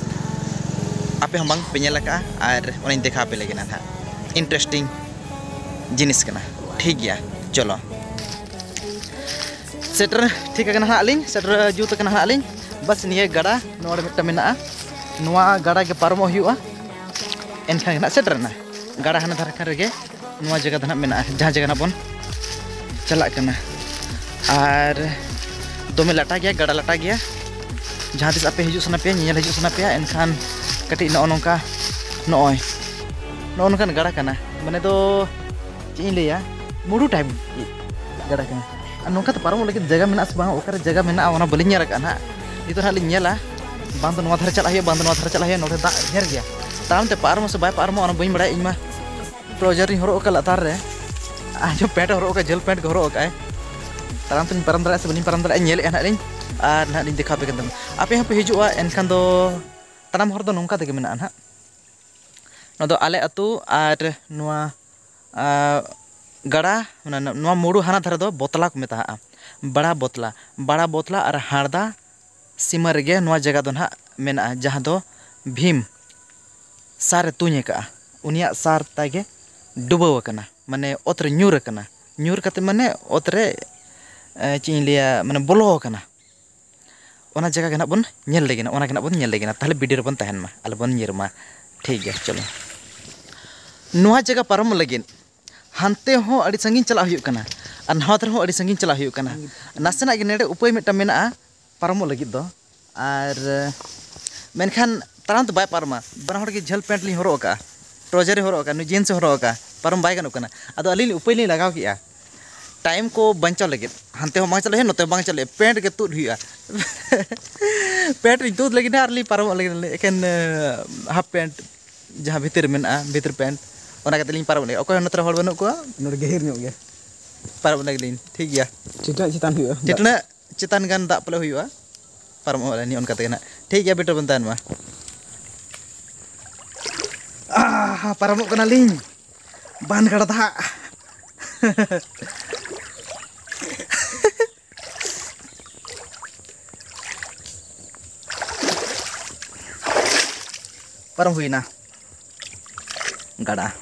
ᱟᱯᱮ ᱦᱚᱸ ᱵᱟᱝ ᱯᱮ ᱧᱮᱞ ᱟᱠᱟᱫᱼᱟ ᱟᱨ ᱚᱱᱟᱧ ᱫᱮᱠᱷᱟᱣ ᱟᱯᱮ ᱞᱟᱹᱜᱤᱫ ᱱᱟᱦᱟᱜ᱾ Interesting ᱡᱤᱱᱤᱥ ᱠᱟᱱᱟ᱾ ᱴᱷᱤᱠ ᱜᱮᱭᱟ, ᱪᱚᱞᱚ᱾ ᱥᱮᱴᱮᱨ ᱴᱷᱤᱠ ᱟᱠᱟᱱᱟ ᱦᱟᱸᱜ ᱞᱤᱧ, ᱥᱮᱴᱮᱨ ᱡᱩᱛ ᱟᱠᱟᱱᱟ ᱦᱟᱸᱜ ᱞᱤᱧ᱾ ᱵᱟᱥ ᱱᱤᱭᱟᱹ ᱜᱟᱰᱟ ᱱᱚᱰᱮ ᱢᱤᱫᱴᱟᱝ ᱢᱮᱱᱟᱜᱼᱟ, ᱱᱚᱣᱟ ᱜᱟᱰᱟ ᱜᱮ ᱯᱟᱨᱚᱢᱚᱜ ᱦᱩᱭᱩᱜᱼᱟ, ᱮᱱᱠᱷᱟᱱ ᱜᱮ ᱱᱟᱦᱟᱜ ᱥᱮᱴᱮᱨ ᱮᱱᱟ᱾ ᱜᱟᱰᱟ ᱦᱟᱱᱟ ᱫᱷᱟᱨᱮ ᱠᱷᱟᱱ ᱨᱮᱜᱮ ᱱᱚᱣᱟ ᱡᱟᱭᱜᱟ ᱫᱚ ᱱᱟᱦᱟᱜ ᱢᱮᱱᱟᱜᱼᱟ, ᱡᱟᱦᱟᱸ ᱡᱟᱭᱜᱟ ᱱᱟᱦᱟᱜ ᱵᱚᱱ ᱪᱟᱞᱟᱜ ᱠᱟᱱᱟ᱾ ᱟᱨ ᱫᱚᱢᱮ ᱞᱟᱴᱟ ᱜᱮᱭᱟ, ᱜᱟᱰᱟ ᱞᱟᱴᱟ ᱜᱮᱭᱟ᱾ ᱡᱟᱦᱟᱸ ᱛᱤᱥ ᱟᱯᱮ ᱦᱤᱡᱩᱜ ᱥᱟᱱᱟ ᱯᱮᱭᱟ, ᱧᱮᱧᱮᱞ ᱦᱤᱡᱩᱜ ᱥᱟᱱᱟ ᱯᱮᱭᱟ, ᱮᱱᱠᱷᱟᱱ ᱠᱟᱹᱴᱤᱡ ᱱᱚᱜᱼᱚ ᱱᱚᱝᱠᱟ, ᱱᱚᱜᱼᱚᱭ ᱱᱚᱜᱼᱚ ᱱᱚᱝᱠᱟᱱ ᱜᱟᱰᱟ ᱠᱟᱱᱟ, ᱢᱟᱱᱮ ᱫᱚ ᱪᱮᱫ ᱤᱧ ᱞᱟᱹᱭᱟ, ᱢᱩᱰᱩ type ᱜᱟᱰᱟ ᱠᱟᱱᱟ᱾ ᱟᱨ ᱱᱚᱝᱠᱟ ᱛᱮ ᱯᱟᱨᱚᱢᱚᱜ ᱞᱟᱹᱜᱤᱫ ᱡᱟᱭᱜᱟ ᱢᱮᱱᱟᱜᱼᱟ ᱥᱮ ᱵᱟᱝ, ᱚᱠᱟᱨᱮ ᱡᱟᱭᱜᱟ ᱢᱮᱱᱟᱜᱼᱟ, ᱚᱱᱟ ᱵᱟᱹᱞᱤᱧ ᱧᱮᱞ ᱟᱠᱟᱫᱼᱟ ᱱᱟᱦᱟᱜ᱾ ᱱᱤᱛᱚᱜ ᱱᱟᱦᱟᱜ ᱞᱤᱧ ᱧᱮᱞᱟ, ᱵᱟᱝ ᱫᱚ ᱱᱚᱣᱟ ᱫᱷᱟᱨᱮ ᱪᱟᱞᱟᱜ ᱦᱩᱭᱩᱜᱼᱟ, ᱵᱟᱝ ᱫᱚ ᱱᱚᱣᱟ ᱫᱷᱟᱨᱮ ᱪᱟᱞᱟᱜ ᱦᱩᱭᱩᱜᱼᱟ᱾ ᱱᱚᱰᱮ ᱫᱟᱜ ᱰᱷᱮᱨ ᱜᱮᱭᱟ, ᱛᱟᱲᱟᱢ ᱛᱮ ᱯᱟᱨᱚᱢᱚᱜᱼᱟ ᱥᱮ ᱵᱟᱭ ᱯᱟᱨᱚᱢᱚᱜᱼᱟ, ᱚᱱᱟ ᱵᱟᱹᱧ ᱵᱟᱲᱟᱭᱟ᱾ ᱤᱧ ᱢᱟ trouser ᱤᱧ ᱦᱚᱨᱚᱜ ᱟᱠᱟᱫ ᱞᱟᱛᱟᱨ ᱨᱮ, ᱟᱨ ᱡᱚ pant ᱦᱚᱨᱚᱜ ᱟᱠᱟᱫ, ᱡᱷᱟᱹᱞ pant ᱜᱮ ᱦᱚᱨᱚᱜ ᱟᱠᱟᱫ ᱟᱭ᱾ ᱛᱟᱲᱟᱢ ᱛᱮᱞᱤᱧ ᱯᱟᱨᱚᱢ ᱫᱟᱲᱮᱭᱟᱜᱼᱟ ᱥᱮ ᱵᱟᱹᱞᱤᱧ ᱯᱟᱨᱚᱢ ᱫᱟᱲᱮᱭᱟᱜᱼᱟ, ᱧᱮᱞᱮᱫᱼᱟ ᱱᱟᱦᱟᱜ ᱞᱤᱧ, ᱟᱨ ᱱᱟᱦᱟᱜ ᱞᱤᱧ ᱫᱮᱠᱷᱟᱣ ᱟᱯᱮ ᱠᱟᱱ ᱛᱟᱵᱚᱱᱟ᱾ ᱟᱯᱮ ᱦᱚᱸᱯᱮ ᱦᱤᱡᱩᱜᱼᱟ, ᱮᱱᱠᱷᱟᱱ ᱫᱚ ᱛᱟᱲᱟᱢ ᱦᱚᱨ ᱫᱚ ᱱᱚᱝᱠᱟ ᱛᱮᱜᱮ ᱢᱮᱱᱟᱜᱼᱟ ᱱᱟᱦᱟᱜ᱾ ᱱᱚᱣᱟ ᱫᱚ ᱟᱞᱮ ᱟᱹᱛᱩ ᱟᱨ ᱱᱚᱣᱟ, ᱟᱨ ᱜᱟᱰᱟ, ᱢᱟᱱᱮ ᱱᱚᱣᱟ ᱢᱩᱰᱩ ᱦᱟᱱᱟ ᱫᱷᱟᱨᱮ ᱫᱚ ᱵᱚᱛᱞᱟ ᱠᱚ ᱢᱮᱛᱟᱜᱼᱟ, ᱵᱟᱲᱟ ᱵᱚᱛᱞᱟ, ᱵᱟᱲᱟ ᱵᱚᱛᱞᱟ ᱟᱨ ᱦᱟᱲᱫᱟ ᱥᱤᱢᱟᱹ ᱨᱮᱜᱮ ᱱᱚᱣᱟ ᱡᱟᱭᱜᱟ ᱫᱚ ᱱᱟᱦᱟᱜ ᱢᱮᱱᱟᱜᱼᱟ, ᱡᱟᱦᱟᱸ ᱫᱚ ᱵᱷᱤᱢ ᱥᱟᱨᱮ ᱛᱩᱧ ᱟᱠᱟᱫᱼᱟ, ᱩᱱᱤᱭᱟᱜ ᱥᱟᱨ ᱛᱟᱭ ᱜᱮ ᱰᱩᱵᱟᱹᱣ ᱟᱠᱟᱱᱟ, ᱢᱟᱱᱮ ᱚᱛ ᱨᱮ ᱧᱩᱨ ᱟᱠᱟᱱᱟ᱾ ᱧᱩᱨ ᱠᱟᱛᱮ ᱢᱟᱱᱮ ᱚᱛ ᱨᱮ, ᱮ, ᱪᱮᱫ ᱤᱧ ᱞᱟᱹᱭᱟ, ᱢᱟᱱᱮ ᱵᱚᱞᱚ ᱟᱠᱟᱱᱟ᱾ ᱚᱱᱟ ᱡᱟᱭᱜᱟ ᱜᱮ ᱱᱟᱦᱟᱜ ᱵᱚᱱ ᱧᱮᱞ ᱞᱮᱜᱮ ᱱᱟᱦᱟᱜ, ᱚᱱᱟ ᱜᱮ ᱱᱟᱦᱟᱜ ᱵᱚᱱ ᱧᱮᱞ ᱞᱮᱜᱮ ᱱᱟᱦᱟᱜ᱾ ᱛᱟᱦᱚᱞᱮ video ᱨᱮᱵᱚᱱ ᱛᱟᱦᱮᱱ ᱢᱟ, ᱟᱞᱚ ᱵᱚᱱ ᱧᱤᱨ ᱢᱟ᱾ ᱴᱷᱤᱠ ᱜᱮᱭᱟ, ᱪᱚᱞᱚ᱾ ᱱᱚᱣᱟ ᱡᱟᱭᱜᱟ ᱯᱟᱨᱚᱢᱚᱜ ᱞᱟᱹᱜᱤᱫ ᱦᱟᱱᱛᱮ ᱦᱚᱸ ᱟᱹᱰᱤ ᱥᱟᱺᱜᱤᱧ ᱪᱟᱞᱟᱜ ᱦᱩᱭᱩᱜ ᱠᱟᱱᱟ ᱟᱨ ᱱᱟᱣᱟ ᱫᱷᱟᱨᱮ ᱦᱚᱸ ᱟᱹᱰᱤ ᱥᱟᱺᱜᱤᱧ ᱪᱟᱞᱟᱜ ᱦᱩᱭᱩᱜ ᱠᱟᱱᱟ᱾ ᱱᱟᱥᱮᱱᱟᱜ ᱜᱮ ᱱᱚᱰᱮ ᱩᱯᱟᱹᱭ ᱢᱤᱫᱴᱟᱝ ᱢᱮᱱᱟᱜᱼᱟ ᱯᱟᱨᱚᱢᱚᱜ ᱞᱟᱹᱜᱤᱫ ᱫᱚ, ᱟᱨ ᱢᱮᱱᱠᱷᱟᱱ ᱛᱟᱲᱟᱢ ᱛᱮ ᱵᱟᱭ ᱯᱟᱨᱚᱢᱟ᱾ ᱵᱟᱱᱟ ᱦᱚᱲ ᱜᱮ ᱡᱷᱟᱹᱞ pant ᱞᱤᱧ ᱦᱚᱨᱚᱜ ᱟᱠᱟᱫᱼᱟ, trouser ᱤᱧ ᱦᱚᱨᱚᱜ ᱟᱠᱟᱫᱼᱟ, ᱱᱩᱭ jeans ᱮ ᱦᱚᱨᱚᱜ ᱟᱠᱟᱫᱼᱟ, ᱯᱟᱨᱚᱢ ᱵᱟᱭ ᱜᱟᱱᱚᱜ ᱠᱟᱱᱟ᱾ ᱟᱫᱚ ᱟᱹᱞᱤᱧ ᱩᱯᱟᱹᱭ ᱞᱤᱧ ᱞᱟᱜᱟᱣ ᱠᱮᱫᱼᱟ, time ᱠᱚ ᱵᱟᱧᱪᱟᱣ ᱞᱟᱹᱜᱤᱫ᱾ ᱦᱟᱱᱛᱮ ᱦᱚᱸ ᱵᱟᱝ ᱪᱟᱞᱟᱜ ᱦᱩᱭᱩᱜᱼᱟ, ᱱᱚᱛᱮ ᱦᱚᱸ ᱵᱟᱝ ᱪᱟᱞᱟᱜ ᱦᱩᱭᱩᱜᱼᱟ, pant ᱜᱮ ᱛᱩᱫ ᱦᱩᱭᱩᱜᱼᱟ᱾ Pant ᱤᱧ ᱛᱩᱫ ᱞᱟᱹᱜᱤᱫ ᱟᱨ ᱞᱤᱧ ᱯᱟᱨᱚᱢᱚᱜ ᱞᱟᱹᱜᱤᱫ ᱮᱠᱮᱱ, ᱮ, half pant ᱡᱟᱦᱟᱸ ᱵᱷᱤᱛᱤᱨ ᱨᱮ ᱢᱮᱱᱟᱜᱼᱟ, ᱵᱷᱤᱛᱤᱨ pant, ᱚᱱᱟ ᱠᱟᱛᱮ ᱞᱤᱧ ᱯᱟᱨᱚᱢᱚᱜ ᱞᱟᱹᱜᱤᱫ᱾ ᱚᱠᱚᱭ ᱦᱚᱸ ᱱᱚᱛᱮ ᱨᱮ ᱦᱚᱲ ᱵᱟᱹᱱᱩᱜ ᱠᱚᱣᱟ, ᱱᱚᱰᱮ ᱜᱟᱹᱦᱤᱨ ᱧᱚᱜ ᱜᱮᱭᱟ᱾ ᱯᱟᱨᱚᱢᱚᱜ ᱞᱟᱹᱜᱤᱫ ᱞᱤᱧ, ᱴᱷᱤᱠ ᱜᱮᱭᱟ᱾ ᱪᱮᱛᱟᱱ ᱪᱮᱛᱟᱱ ᱦᱩᱭᱩᱜᱼᱟ᱾ ᱪᱮᱛᱟᱱ ᱜᱟᱱ ᱫᱟᱜ ᱯᱟᱞᱮ ᱦᱩᱭᱩᱜᱼᱟ᱾ ᱯᱟᱨᱚᱢᱚᱜ ᱟᱞᱮ ᱱᱤᱭᱟᱹ ᱚᱱᱠᱟ ᱛᱮᱜᱮ ᱱᱟᱜ᱾ ᱴᱷᱤᱠ ᱜᱮᱭᱟ, ᱵᱮᱴᱟ ᱵᱚᱱ ᱛᱟᱦᱮᱱ ᱢᱟ᱾ ᱟᱦ, ᱯᱟᱨᱚᱢᱚᱜ ᱠᱟᱱᱟᱞᱤᱧ ᱵᱟᱱ ᱜᱟᱰᱟ ᱫᱟᱜ᱾ ᱯᱟᱨᱚᱢ ᱦᱩᱭᱱᱟ᱾ ᱜᱟᱰᱟ᱾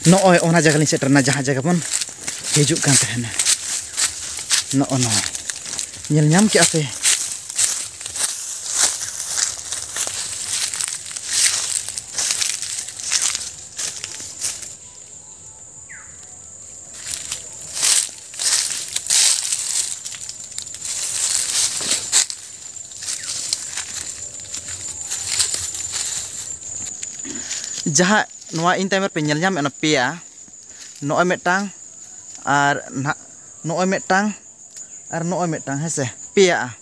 ᱱᱚᱜᱼᱚᱭ ᱚᱱᱟ ᱡᱟᱭᱜᱟ ᱞᱤᱧ ᱥᱮᱴᱮᱨᱱᱟ, ᱡᱟᱦᱟᱸ ᱡᱟᱭᱜᱟ ᱵᱚᱱ ᱦᱤᱡᱩᱜ ᱠᱟᱱ ᱛᱟᱦᱮᱱᱟ᱾ ᱱᱚᱜᱼᱚ ᱱᱚᱣᱟ ᱧᱮᱞ ᱧᱟᱢ ᱠᱮᱜᱼᱟ ᱯᱮ? ᱡᱟᱦᱟᱸ ᱱᱚᱣᱟ ᱤᱧ ᱛᱟᱭᱚᱢ ᱨᱮᱯᱮ ᱧᱮᱞ ᱧᱟᱢᱮᱫ, ᱚᱱᱟ ᱯᱮᱭᱟ, ᱱᱚᱜᱼᱚᱭ ᱢᱤᱫᱴᱟᱝ, ᱟᱨ ᱱᱟᱦᱟᱜ ᱱᱚᱜᱼᱚᱭ ᱢᱤᱫᱴᱟᱝ, ᱟᱨ ᱱᱚᱜᱼᱚᱭ ᱢᱤᱫᱴᱟᱝ, ᱦᱮᱸ ᱥᱮ, ᱯᱮᱭᱟᱜᱼᱟ᱾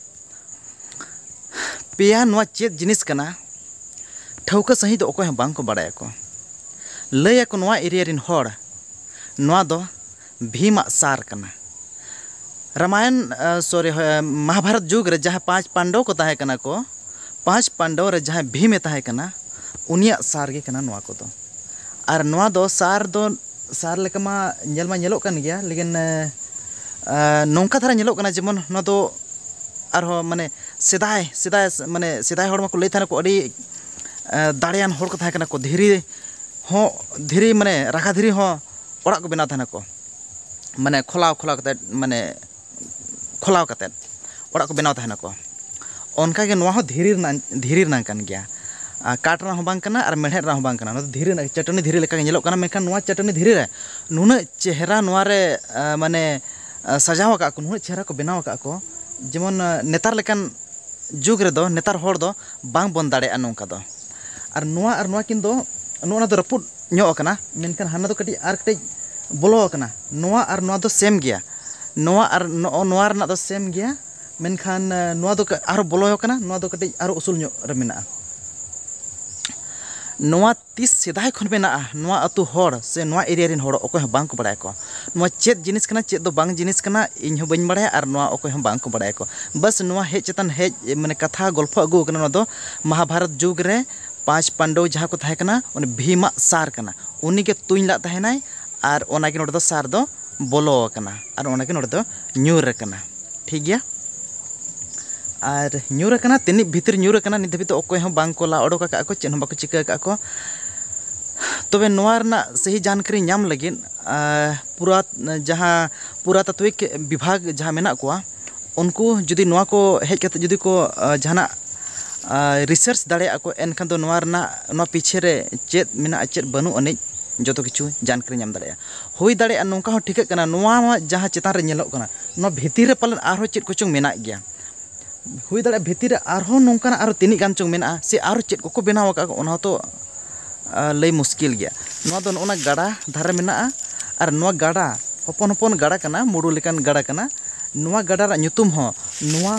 ᱯᱮᱭᱟ ᱱᱚᱣᱟ ᱪᱮᱫ ᱡᱤᱱᱤᱥ ᱠᱟᱱᱟ, ᱴᱷᱟᱹᱣᱠᱟᱹ ᱥᱟᱺᱦᱤᱡ ᱫᱚ ᱚᱠᱚᱭ ᱦᱚᱸ ᱵᱟᱝ ᱠᱚ ᱵᱟᱲᱟᱭᱟᱠᱚ᱾ ᱞᱟᱹᱭᱟᱠᱚ ᱱᱚᱣᱟ ᱮᱨᱤᱭᱟ ᱨᱮᱱ ᱦᱚᱲ, ᱱᱚᱣᱟ ᱫᱚ ᱵᱷᱤᱢᱟᱜ ᱥᱟᱨ ᱠᱟᱱᱟ᱾ ᱨᱟᱢᱟᱭᱚᱱ, ᱟ, ᱥᱚᱨᱤ, ᱦᱳᱭ, ᱢᱚᱦᱟᱵᱷᱟᱨᱚᱛ ᱡᱩᱜᱽ ᱨᱮ ᱡᱟᱦᱟᱸ ᱯᱟᱸᱪ ᱯᱟᱱᱰᱚᱵ ᱠᱚ ᱛᱟᱦᱮᱸ ᱠᱟᱱᱟ ᱠᱚ, ᱯᱟᱸᱪ ᱯᱟᱱᱰᱚᱵ ᱨᱮ ᱡᱟᱦᱟᱸᱭ ᱵᱷᱤᱢᱮ ᱛᱟᱦᱮᱸ ᱠᱟᱱᱟ, ᱩᱱᱤᱭᱟᱜ ᱥᱟᱨ ᱜᱮ ᱠᱟᱱᱟ ᱱᱚᱣᱟ ᱠᱚᱫᱚ᱾ ᱟᱨ ᱱᱚᱣᱟ ᱫᱚ ᱥᱟᱨ ᱫᱚ, ᱥᱟᱨ ᱞᱮᱠᱟ ᱢᱟ ᱧᱮᱞ ᱢᱟ ᱧᱮᱞᱚᱜ ᱠᱟᱱ ᱜᱮᱭᱟ, ᱞᱮᱠᱤᱱ, ᱮ, ᱮ, ᱱᱚᱝᱠᱟ ᱫᱷᱟᱨᱟ ᱧᱮᱞᱚᱜ ᱠᱟᱱᱟ, ᱡᱮᱢᱚᱱ ᱱᱚᱣᱟ ᱫᱚ ᱟᱨᱦᱚᱸ, ᱢᱟᱱᱮ, ᱥᱮᱫᱟᱭ, ᱥᱮᱫᱟᱭ, ᱢᱟᱱᱮ, ᱥᱮᱫᱟᱭ ᱦᱚᱲ ᱢᱟᱠᱚ ᱞᱟᱹᱭ ᱛᱟᱦᱮᱱᱟ ᱠᱚ, ᱟᱹᱰᱤ, ᱮ, ᱫᱟᱲᱮᱭᱟᱱ ᱦᱚᱲ ᱠᱚ ᱛᱟᱦᱮᱸ ᱠᱟᱱᱟ ᱠᱚ, ᱫᱷᱤᱨᱤ ᱦᱚᱸ, ᱫᱷᱤᱨᱤ, ᱢᱟᱱᱮ, ᱨᱟᱠᱷᱟ ᱫᱷᱤᱨᱤ ᱦᱚᱸ ᱚᱲᱟᱜ ᱠᱚ ᱵᱮᱱᱟᱣ ᱛᱟᱦᱮᱱᱟ ᱠᱚ, ᱢᱟᱱᱮ, ᱠᱷᱚᱞᱟᱣ, ᱠᱷᱚᱞᱟᱣ ᱠᱟᱛᱮᱫ, ᱢᱟᱱᱮ, ᱠᱷᱚᱞᱟᱣ ᱠᱟᱛᱮᱫ ᱚᱲᱟᱜ ᱠᱚ ᱵᱮᱱᱟᱣ ᱛᱟᱦᱮᱱᱟ ᱠᱚ᱾ ᱚᱱᱠᱟᱜᱮ ᱱᱚᱣᱟ ᱦᱚᱸ ᱫᱷᱤᱨᱤ ᱨᱮᱱᱟᱜ, ᱫᱷᱤᱨᱤ ᱨᱮᱱᱟᱜ ᱠᱟᱱ ᱜᱮᱭᱟ᱾ ᱟᱨ ᱠᱟᱴ ᱨᱮᱱᱟᱜ ᱦᱚᱸ ᱵᱟᱝ ᱠᱟᱱᱟ ᱟᱨ ᱢᱮᱲᱦᱮᱫ ᱨᱮᱱᱟᱜ ᱦᱚᱸ ᱵᱟᱝ ᱠᱟᱱᱟ᱾ ᱱᱚᱣᱟ ᱫᱚ ᱫᱷᱤᱨᱤ ᱨᱮᱱᱟᱜ, ᱪᱟᱹᱴᱟᱹᱱᱤ ᱫᱷᱤᱨᱤ ᱞᱮᱠᱟ ᱜᱮ ᱧᱮᱞᱚᱜ ᱠᱟᱱᱟ, ᱢᱮᱱᱠᱷᱟᱱ ᱱᱚᱣᱟ ᱪᱟᱹᱴᱟᱹᱱᱤ ᱫᱷᱤᱨᱤ ᱨᱮ ᱱᱩᱱᱟᱹᱜ ᱪᱮᱦᱨᱟ ᱱᱚᱣᱟ ᱨᱮ, ᱟ, ᱢᱟᱱᱮ, ᱟ, ᱥᱟᱡᱟᱣ ᱟᱠᱟᱫ ᱠᱚ, ᱱᱩᱱᱟᱹᱜ ᱪᱮᱦᱨᱟ ᱠᱚ ᱵᱮᱱᱟᱣ ᱟᱠᱟᱫ ᱠᱚ, ᱡᱮᱢᱚᱱ, ᱟ, ᱱᱮᱛᱟᱨ ᱞᱮᱠᱟᱱ ᱡᱩᱜᱽ ᱨᱮᱫᱚ ᱱᱮᱛᱟᱨ ᱦᱚᱲ ᱫᱚ ᱵᱟᱝ ᱵᱚᱱ ᱫᱟᱲᱮᱭᱟᱜᱼᱟ ᱱᱚᱝᱠᱟ ᱫᱚ᱾ ᱟᱨ ᱱᱚᱣᱟ ᱟᱨ ᱱᱚᱣᱟ ᱠᱤᱱ ᱫᱚ, ᱱᱚᱜᱼᱚ ᱱᱟ ᱫᱚ ᱨᱟᱹᱯᱩᱫ ᱧᱚᱜ ᱟᱠᱟᱱᱟ, ᱢᱮᱱᱠᱷᱟᱱ ᱦᱟᱱᱟ ᱫᱚ ᱠᱟᱹᱴᱤᱡ ᱟᱨ ᱠᱟᱹᱴᱤᱡ ᱵᱚᱞᱚ ᱟᱠᱟᱱᱟ᱾ ᱱᱚᱣᱟ ᱟᱨ ᱱᱚᱣᱟ ᱫᱚ ᱥᱮᱢ ᱜᱮᱭᱟ, ᱱᱚᱣᱟ ᱟᱨ ᱱᱚᱜᱼᱚ ᱱᱚᱣᱟ ᱨᱮᱱᱟᱜ ᱫᱚ ᱥᱮᱢ ᱜᱮᱭᱟ, ᱢᱮᱱᱠᱷᱟᱱ, ᱮ, ᱱᱚᱣᱟ ᱫᱚ ᱠᱟ-, ᱟᱨᱦᱚᱸ ᱵᱚᱞᱚ ᱟᱠᱟᱱᱟ, ᱱᱚᱣᱟ ᱫᱚ ᱠᱟᱹᱴᱤᱡ ᱟᱨᱦᱚᱸ ᱩᱥᱩᱞ ᱧᱚᱜ ᱨᱮ ᱢᱮᱱᱟᱜᱼᱟ᱾ ᱱᱚᱣᱟ ᱛᱤᱥ ᱥᱮᱫᱟᱭ ᱠᱷᱚᱱ ᱢᱮᱱᱟᱜᱼᱟ, ᱱᱚᱣᱟ ᱟᱹᱛᱩ ᱦᱚᱲ ᱥᱮ ᱱᱚᱣᱟ ᱮᱨᱤᱭᱟ ᱨᱮᱱ ᱦᱚᱲ ᱚᱠᱚᱭ ᱦᱚᱸ ᱵᱟᱝ ᱠᱚ ᱵᱟᱲᱟᱭᱟᱠᱚ᱾ ᱱᱚᱣᱟ ᱪᱮᱫ ᱡᱤᱱᱤᱥ ᱠᱟᱱᱟ, ᱪᱮᱫ ᱫᱚ ᱵᱟᱝ ᱡᱤᱱᱤᱥ ᱠᱟᱱᱟ, ᱤᱧ ᱦᱚᱸ ᱵᱟᱹᱧ ᱵᱟᱲᱟᱭᱟ ᱟᱨ ᱱᱚᱣᱟ ᱚᱠᱚᱭ ᱦᱚᱸ ᱵᱟᱝ ᱠᱚ ᱵᱟᱲᱟᱭᱟᱠᱚ᱾ ᱵᱟᱥ ᱱᱚᱣᱟ ᱦᱮᱡ ᱪᱮᱛᱟᱱ ᱦᱮᱡ, ᱢᱟᱱᱮ, ᱠᱟᱛᱷᱟ ᱜᱚᱞᱯᱷᱚ ᱟᱹᱜᱩ ᱟᱠᱟᱱᱟ, ᱱᱚᱣᱟ ᱫᱚ ᱢᱚᱦᱟᱵᱷᱟᱨᱚᱛ ᱡᱩᱜᱽ ᱨᱮ ᱯᱟᱸᱪ ᱯᱟᱱᱰᱚᱵ ᱡᱟᱦᱟᱸ ᱠᱚ ᱛᱟᱦᱮᱸ ᱠᱟᱱᱟ, ᱩᱱᱤ ᱵᱷᱤᱢᱟᱜ ᱥᱟᱨ ᱠᱟᱱᱟ, ᱩᱱᱤ ᱜᱮ ᱛᱩᱧ ᱞᱟᱜ ᱛᱟᱦᱮᱱᱟᱭ ᱟᱨ ᱚᱱᱟ ᱜᱮ ᱱᱚᱰᱮ ᱫᱚ ᱥᱟᱨ ᱫᱚ ᱵᱚᱞᱚ ᱟᱠᱟᱱᱟ ᱟᱨ ᱚᱱᱟ ᱜᱮ ᱱᱚᱰᱮ ᱫᱚ ᱧᱩᱨ ᱟᱠᱟᱱᱟ᱾ ᱴᱷᱤᱠ ᱜᱮᱭᱟ᱾ ᱟᱨ ᱧᱩᱨ ᱟᱠᱟᱱᱟ, ᱛᱤᱱᱟᱹᱜ ᱵᱷᱤᱛᱤᱨ ᱧᱩᱨ ᱟᱠᱟᱱᱟ, ᱱᱤᱛ ᱫᱷᱟᱹᱵᱤᱡ ᱛᱮ ᱚᱠᱚᱭ ᱦᱚᱸ ᱵᱟᱝ ᱠᱚ ᱞᱟ ᱚᱰᱚᱠ ᱟᱠᱟᱫ ᱠᱚ, ᱪᱮᱫ ᱦᱚᱸ ᱵᱟᱠᱚ ᱪᱤᱠᱟᱹ ᱟᱠᱟᱫ ᱠᱚ᱾ ᱛᱚᱵᱮ ᱱᱚᱣᱟ ᱨᱮᱱᱟᱜ ᱥᱟᱹᱦᱤ ᱡᱟᱱᱠᱟᱨᱤ ᱧᱟᱢ ᱞᱟᱹᱜᱤᱫ, ᱟᱨ ᱯᱩᱨᱟ-, ᱡᱟᱦᱟᱸ ᱯᱩᱨᱟᱛᱟᱛᱛᱣᱤᱠ ᱵᱤᱵᱷᱟᱜᱽ ᱡᱟᱦᱟᱸ ᱢᱮᱱᱟᱜ ᱠᱚᱣᱟ, ᱩᱱᱠᱩ ᱡᱩᱫᱤ ᱱᱚᱣᱟ ᱠᱚ ᱦᱮᱡ ᱠᱟᱛᱮ ᱡᱩᱫᱤ ᱠᱚ, ᱟᱨ, ᱡᱟᱦᱟᱱᱟᱜ, ᱟᱨ, ᱨᱤᱥᱟᱨᱪ ᱫᱟᱲᱮᱭᱟᱜᱼᱟ ᱠᱚ, ᱮᱱᱠᱷᱟᱱ ᱫᱚ ᱱᱚᱣᱟ ᱨᱮᱱᱟᱜ, ᱱᱚᱣᱟ ᱯᱤᱪᱷᱮ ᱨᱮ ᱪᱮᱫ ᱢᱮᱱᱟᱜᱼᱟ, ᱪᱮᱫ ᱵᱟᱹᱱᱩᱜ ᱟᱹᱱᱤᱡ, ᱡᱚᱛᱚ ᱠᱤᱪᱷᱩ ᱡᱟᱱᱠᱟᱨᱤ ᱧᱟᱢ ᱫᱟᱲᱮᱭᱟᱜᱼᱟ᱾ ᱦᱩᱭ ᱫᱟᱲᱮᱭᱟᱜᱼᱟ, ᱱᱚᱝᱠᱟ ᱦᱚᱸ ᱴᱷᱤᱠᱟᱹᱜ ᱠᱟᱱᱟ, ᱱᱚᱣᱟ ᱢᱟ ᱡᱟᱦᱟᱸ ᱪᱮᱛᱟᱱ ᱨᱮ ᱧᱮᱞᱚᱜ ᱠᱟᱱᱟ, ᱱᱚᱣᱟ ᱵᱷᱤᱛᱤᱨ ᱨᱮ ᱯᱟᱞᱮᱱ ᱟᱨᱦᱚᱸ ᱪᱮᱫ ᱠᱚᱪᱚᱝ ᱢᱮᱱᱟᱜ ᱜᱮᱭᱟ᱾ ᱦᱩᱭ ᱫᱟᱲᱮᱭᱟᱜᱼᱟ, ᱵᱷᱤᱛᱤᱨ ᱨᱮ ᱟᱨᱦᱚᱸ ᱱᱚᱝᱠᱟᱱᱟᱜ ᱟᱨᱦᱚᱸ ᱛᱤᱱᱟᱹᱜ ᱜᱟᱱ ᱪᱚᱝ ᱢᱮᱱᱟᱜᱼᱟ, ᱥᱮ ᱟᱨᱦᱚᱸ ᱪᱮᱫ ᱠᱚᱠᱚ ᱵᱮᱱᱟᱣ ᱟᱠᱟᱫ ᱠᱚ, ᱚᱱᱟ ᱦᱚᱸᱛᱚ, ᱟᱨ, ᱞᱟᱹᱭ ᱢᱩᱥᱠᱤᱞ ᱜᱮᱭᱟ᱾ ᱱᱚᱣᱟ ᱫᱚ ᱱᱚᱜᱼᱚ ᱱᱟ ᱜᱟᱰᱟ ᱫᱷᱟᱨᱮ ᱢᱮᱱᱟᱜᱼᱟ, ᱟᱨ ᱱᱚᱣᱟ ᱜᱟᱰᱟ ᱦᱚᱯᱚᱱ ᱦᱚᱯᱚᱱ ᱜᱟᱰᱟ ᱠᱟᱱᱟ, ᱢᱩᱰᱩ ᱞᱮᱠᱟᱱ ᱜᱟᱰᱟ ᱠᱟᱱᱟ᱾ ᱱᱚᱣᱟ ᱜᱟᱰᱟ ᱨᱮᱱᱟᱜ ᱧᱩᱛᱩᱢ ᱦᱚᱸ ᱱᱚᱣᱟ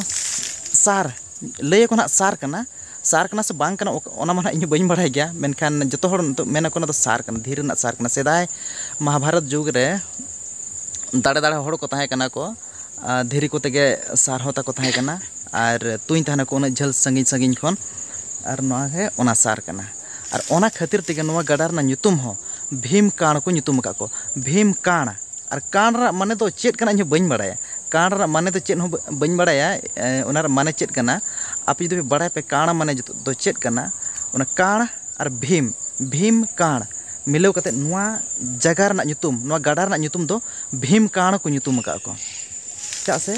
ᱥᱟᱨ, ᱞᱟᱹᱭ ᱟᱠᱚ ᱱᱟᱦᱟᱜ ᱥᱟᱨ ᱠᱟᱱᱟ, ᱥᱟᱨ ᱠᱟᱱᱟ ᱥᱮ ᱵᱟᱝ ᱠᱟᱱᱟ, ᱚᱠ-, ᱚᱱᱟ ᱢᱟ ᱱᱟᱦᱟᱜ ᱤᱧ ᱦᱚᱸ ᱵᱟᱹᱧ ᱵᱟᱲᱟᱭ ᱜᱮᱭᱟ, ᱢᱮᱱᱠᱷᱟᱱ ᱡᱚᱛᱚ ᱦᱚᱲ ᱱᱤᱛᱚᱜ ᱢᱮᱱ ᱟᱠᱚ ᱚᱱᱟ ᱫᱚ ᱥᱟᱨ ᱠᱟᱱᱟ, ᱫᱷᱤᱨᱤ ᱨᱮᱱᱟᱜ ᱥᱟᱨ ᱠᱟᱱᱟ᱾ ᱥᱮᱫᱟᱭ ᱢᱚᱦᱟᱵᱷᱟᱨᱚᱛ ᱡᱩᱜᱽ ᱨᱮ ᱫᱟᱲᱮ ᱫᱟᱲᱮ ᱦᱚᱲ ᱠᱚ ᱛᱟᱦᱮᱸ ᱠᱟᱱᱟ ᱠᱚ, ᱟᱨ ᱫᱷᱤᱨᱤ ᱠᱚᱛᱮ ᱜᱮ ᱥᱟᱨ ᱦᱚᱸ ᱛᱟᱠᱚ ᱛᱟᱦᱮᱸ ᱠᱟᱱᱟ, ᱟᱨ ᱛᱩᱧ ᱛᱟᱦᱮᱱᱟᱠᱚ ᱩᱱᱟᱹᱜ ᱡᱷᱟᱹᱞ ᱥᱟᱺᱜᱤᱧ ᱥᱟᱺᱜᱤᱧ ᱠᱷᱚᱱ, ᱟᱨ ᱱᱚᱣᱟ ᱜᱮ ᱚᱱᱟ ᱥᱟᱨ ᱠᱟᱱᱟ᱾ ᱟᱨ ᱚᱱᱟ ᱠᱷᱟᱹᱛᱤᱨ ᱛᱮᱜᱮ ᱱᱚᱣᱟ ᱜᱟᱰᱟ ᱨᱮᱱᱟᱜ ᱧᱩᱛᱩᱢ ᱦᱚᱸ ᱵᱷᱤᱢ ᱠᱟᱬ ᱠᱚ ᱧᱩᱛᱩᱢ ᱟᱠᱟᱫ ᱠᱚ, ᱵᱷᱤᱢ ᱠᱟᱬ᱾ ᱟᱨ ᱠᱟᱬ ᱨᱮᱱᱟᱜ ᱢᱟᱱᱮ ᱫᱚ ᱪᱮᱫ ᱠᱟᱱᱟ ᱤᱧ ᱦᱚᱸ ᱵᱟᱹᱧ ᱵᱟᱲᱟᱭᱟ, ᱠᱟᱬ ᱨᱮᱱᱟᱜ ᱢᱟᱱᱮ ᱫᱚ ᱪᱮᱫ ᱦᱚᱸ ᱵᱟᱹ-, ᱵᱟᱹᱧ ᱵᱟᱲᱟᱭᱟ, ᱮ, ᱚᱱᱟ ᱨᱮᱱᱟᱜ ᱢᱟᱱᱮ ᱪᱮᱫ ᱠᱟᱱᱟ᱾ ᱟᱯᱮ ᱡᱩᱫᱤ ᱯᱮ ᱵᱟᱲᱟᱭᱟ ᱯᱮ ᱠᱟᱬ ᱢᱟᱱᱮ ᱡᱚᱛᱚ ᱫᱚ ᱪᱮᱫ ᱠᱟᱱᱟ, ᱚᱱᱟ ᱠᱟᱬ ᱟᱨ ᱵᱷᱤᱢ, ᱵᱷᱤᱢ ᱠᱟᱬ ᱢᱤᱞᱟᱹᱣ ᱠᱟᱛᱮ ᱱᱚᱣᱟ ᱡᱟᱭᱜᱟ ᱨᱮᱱᱟᱜ ᱧᱩᱛᱩᱢ, ᱱᱚᱣᱟ ᱜᱟᱰᱟ ᱨᱮᱱᱟᱜ ᱧᱩᱛᱩᱢ ᱫᱚ ᱵᱷᱤᱢ ᱠᱟᱬ ᱠᱚ ᱧᱩᱛᱩᱢ ᱟᱠᱟᱫ ᱠᱚ, ᱪᱮᱫᱟᱜ ᱥᱮ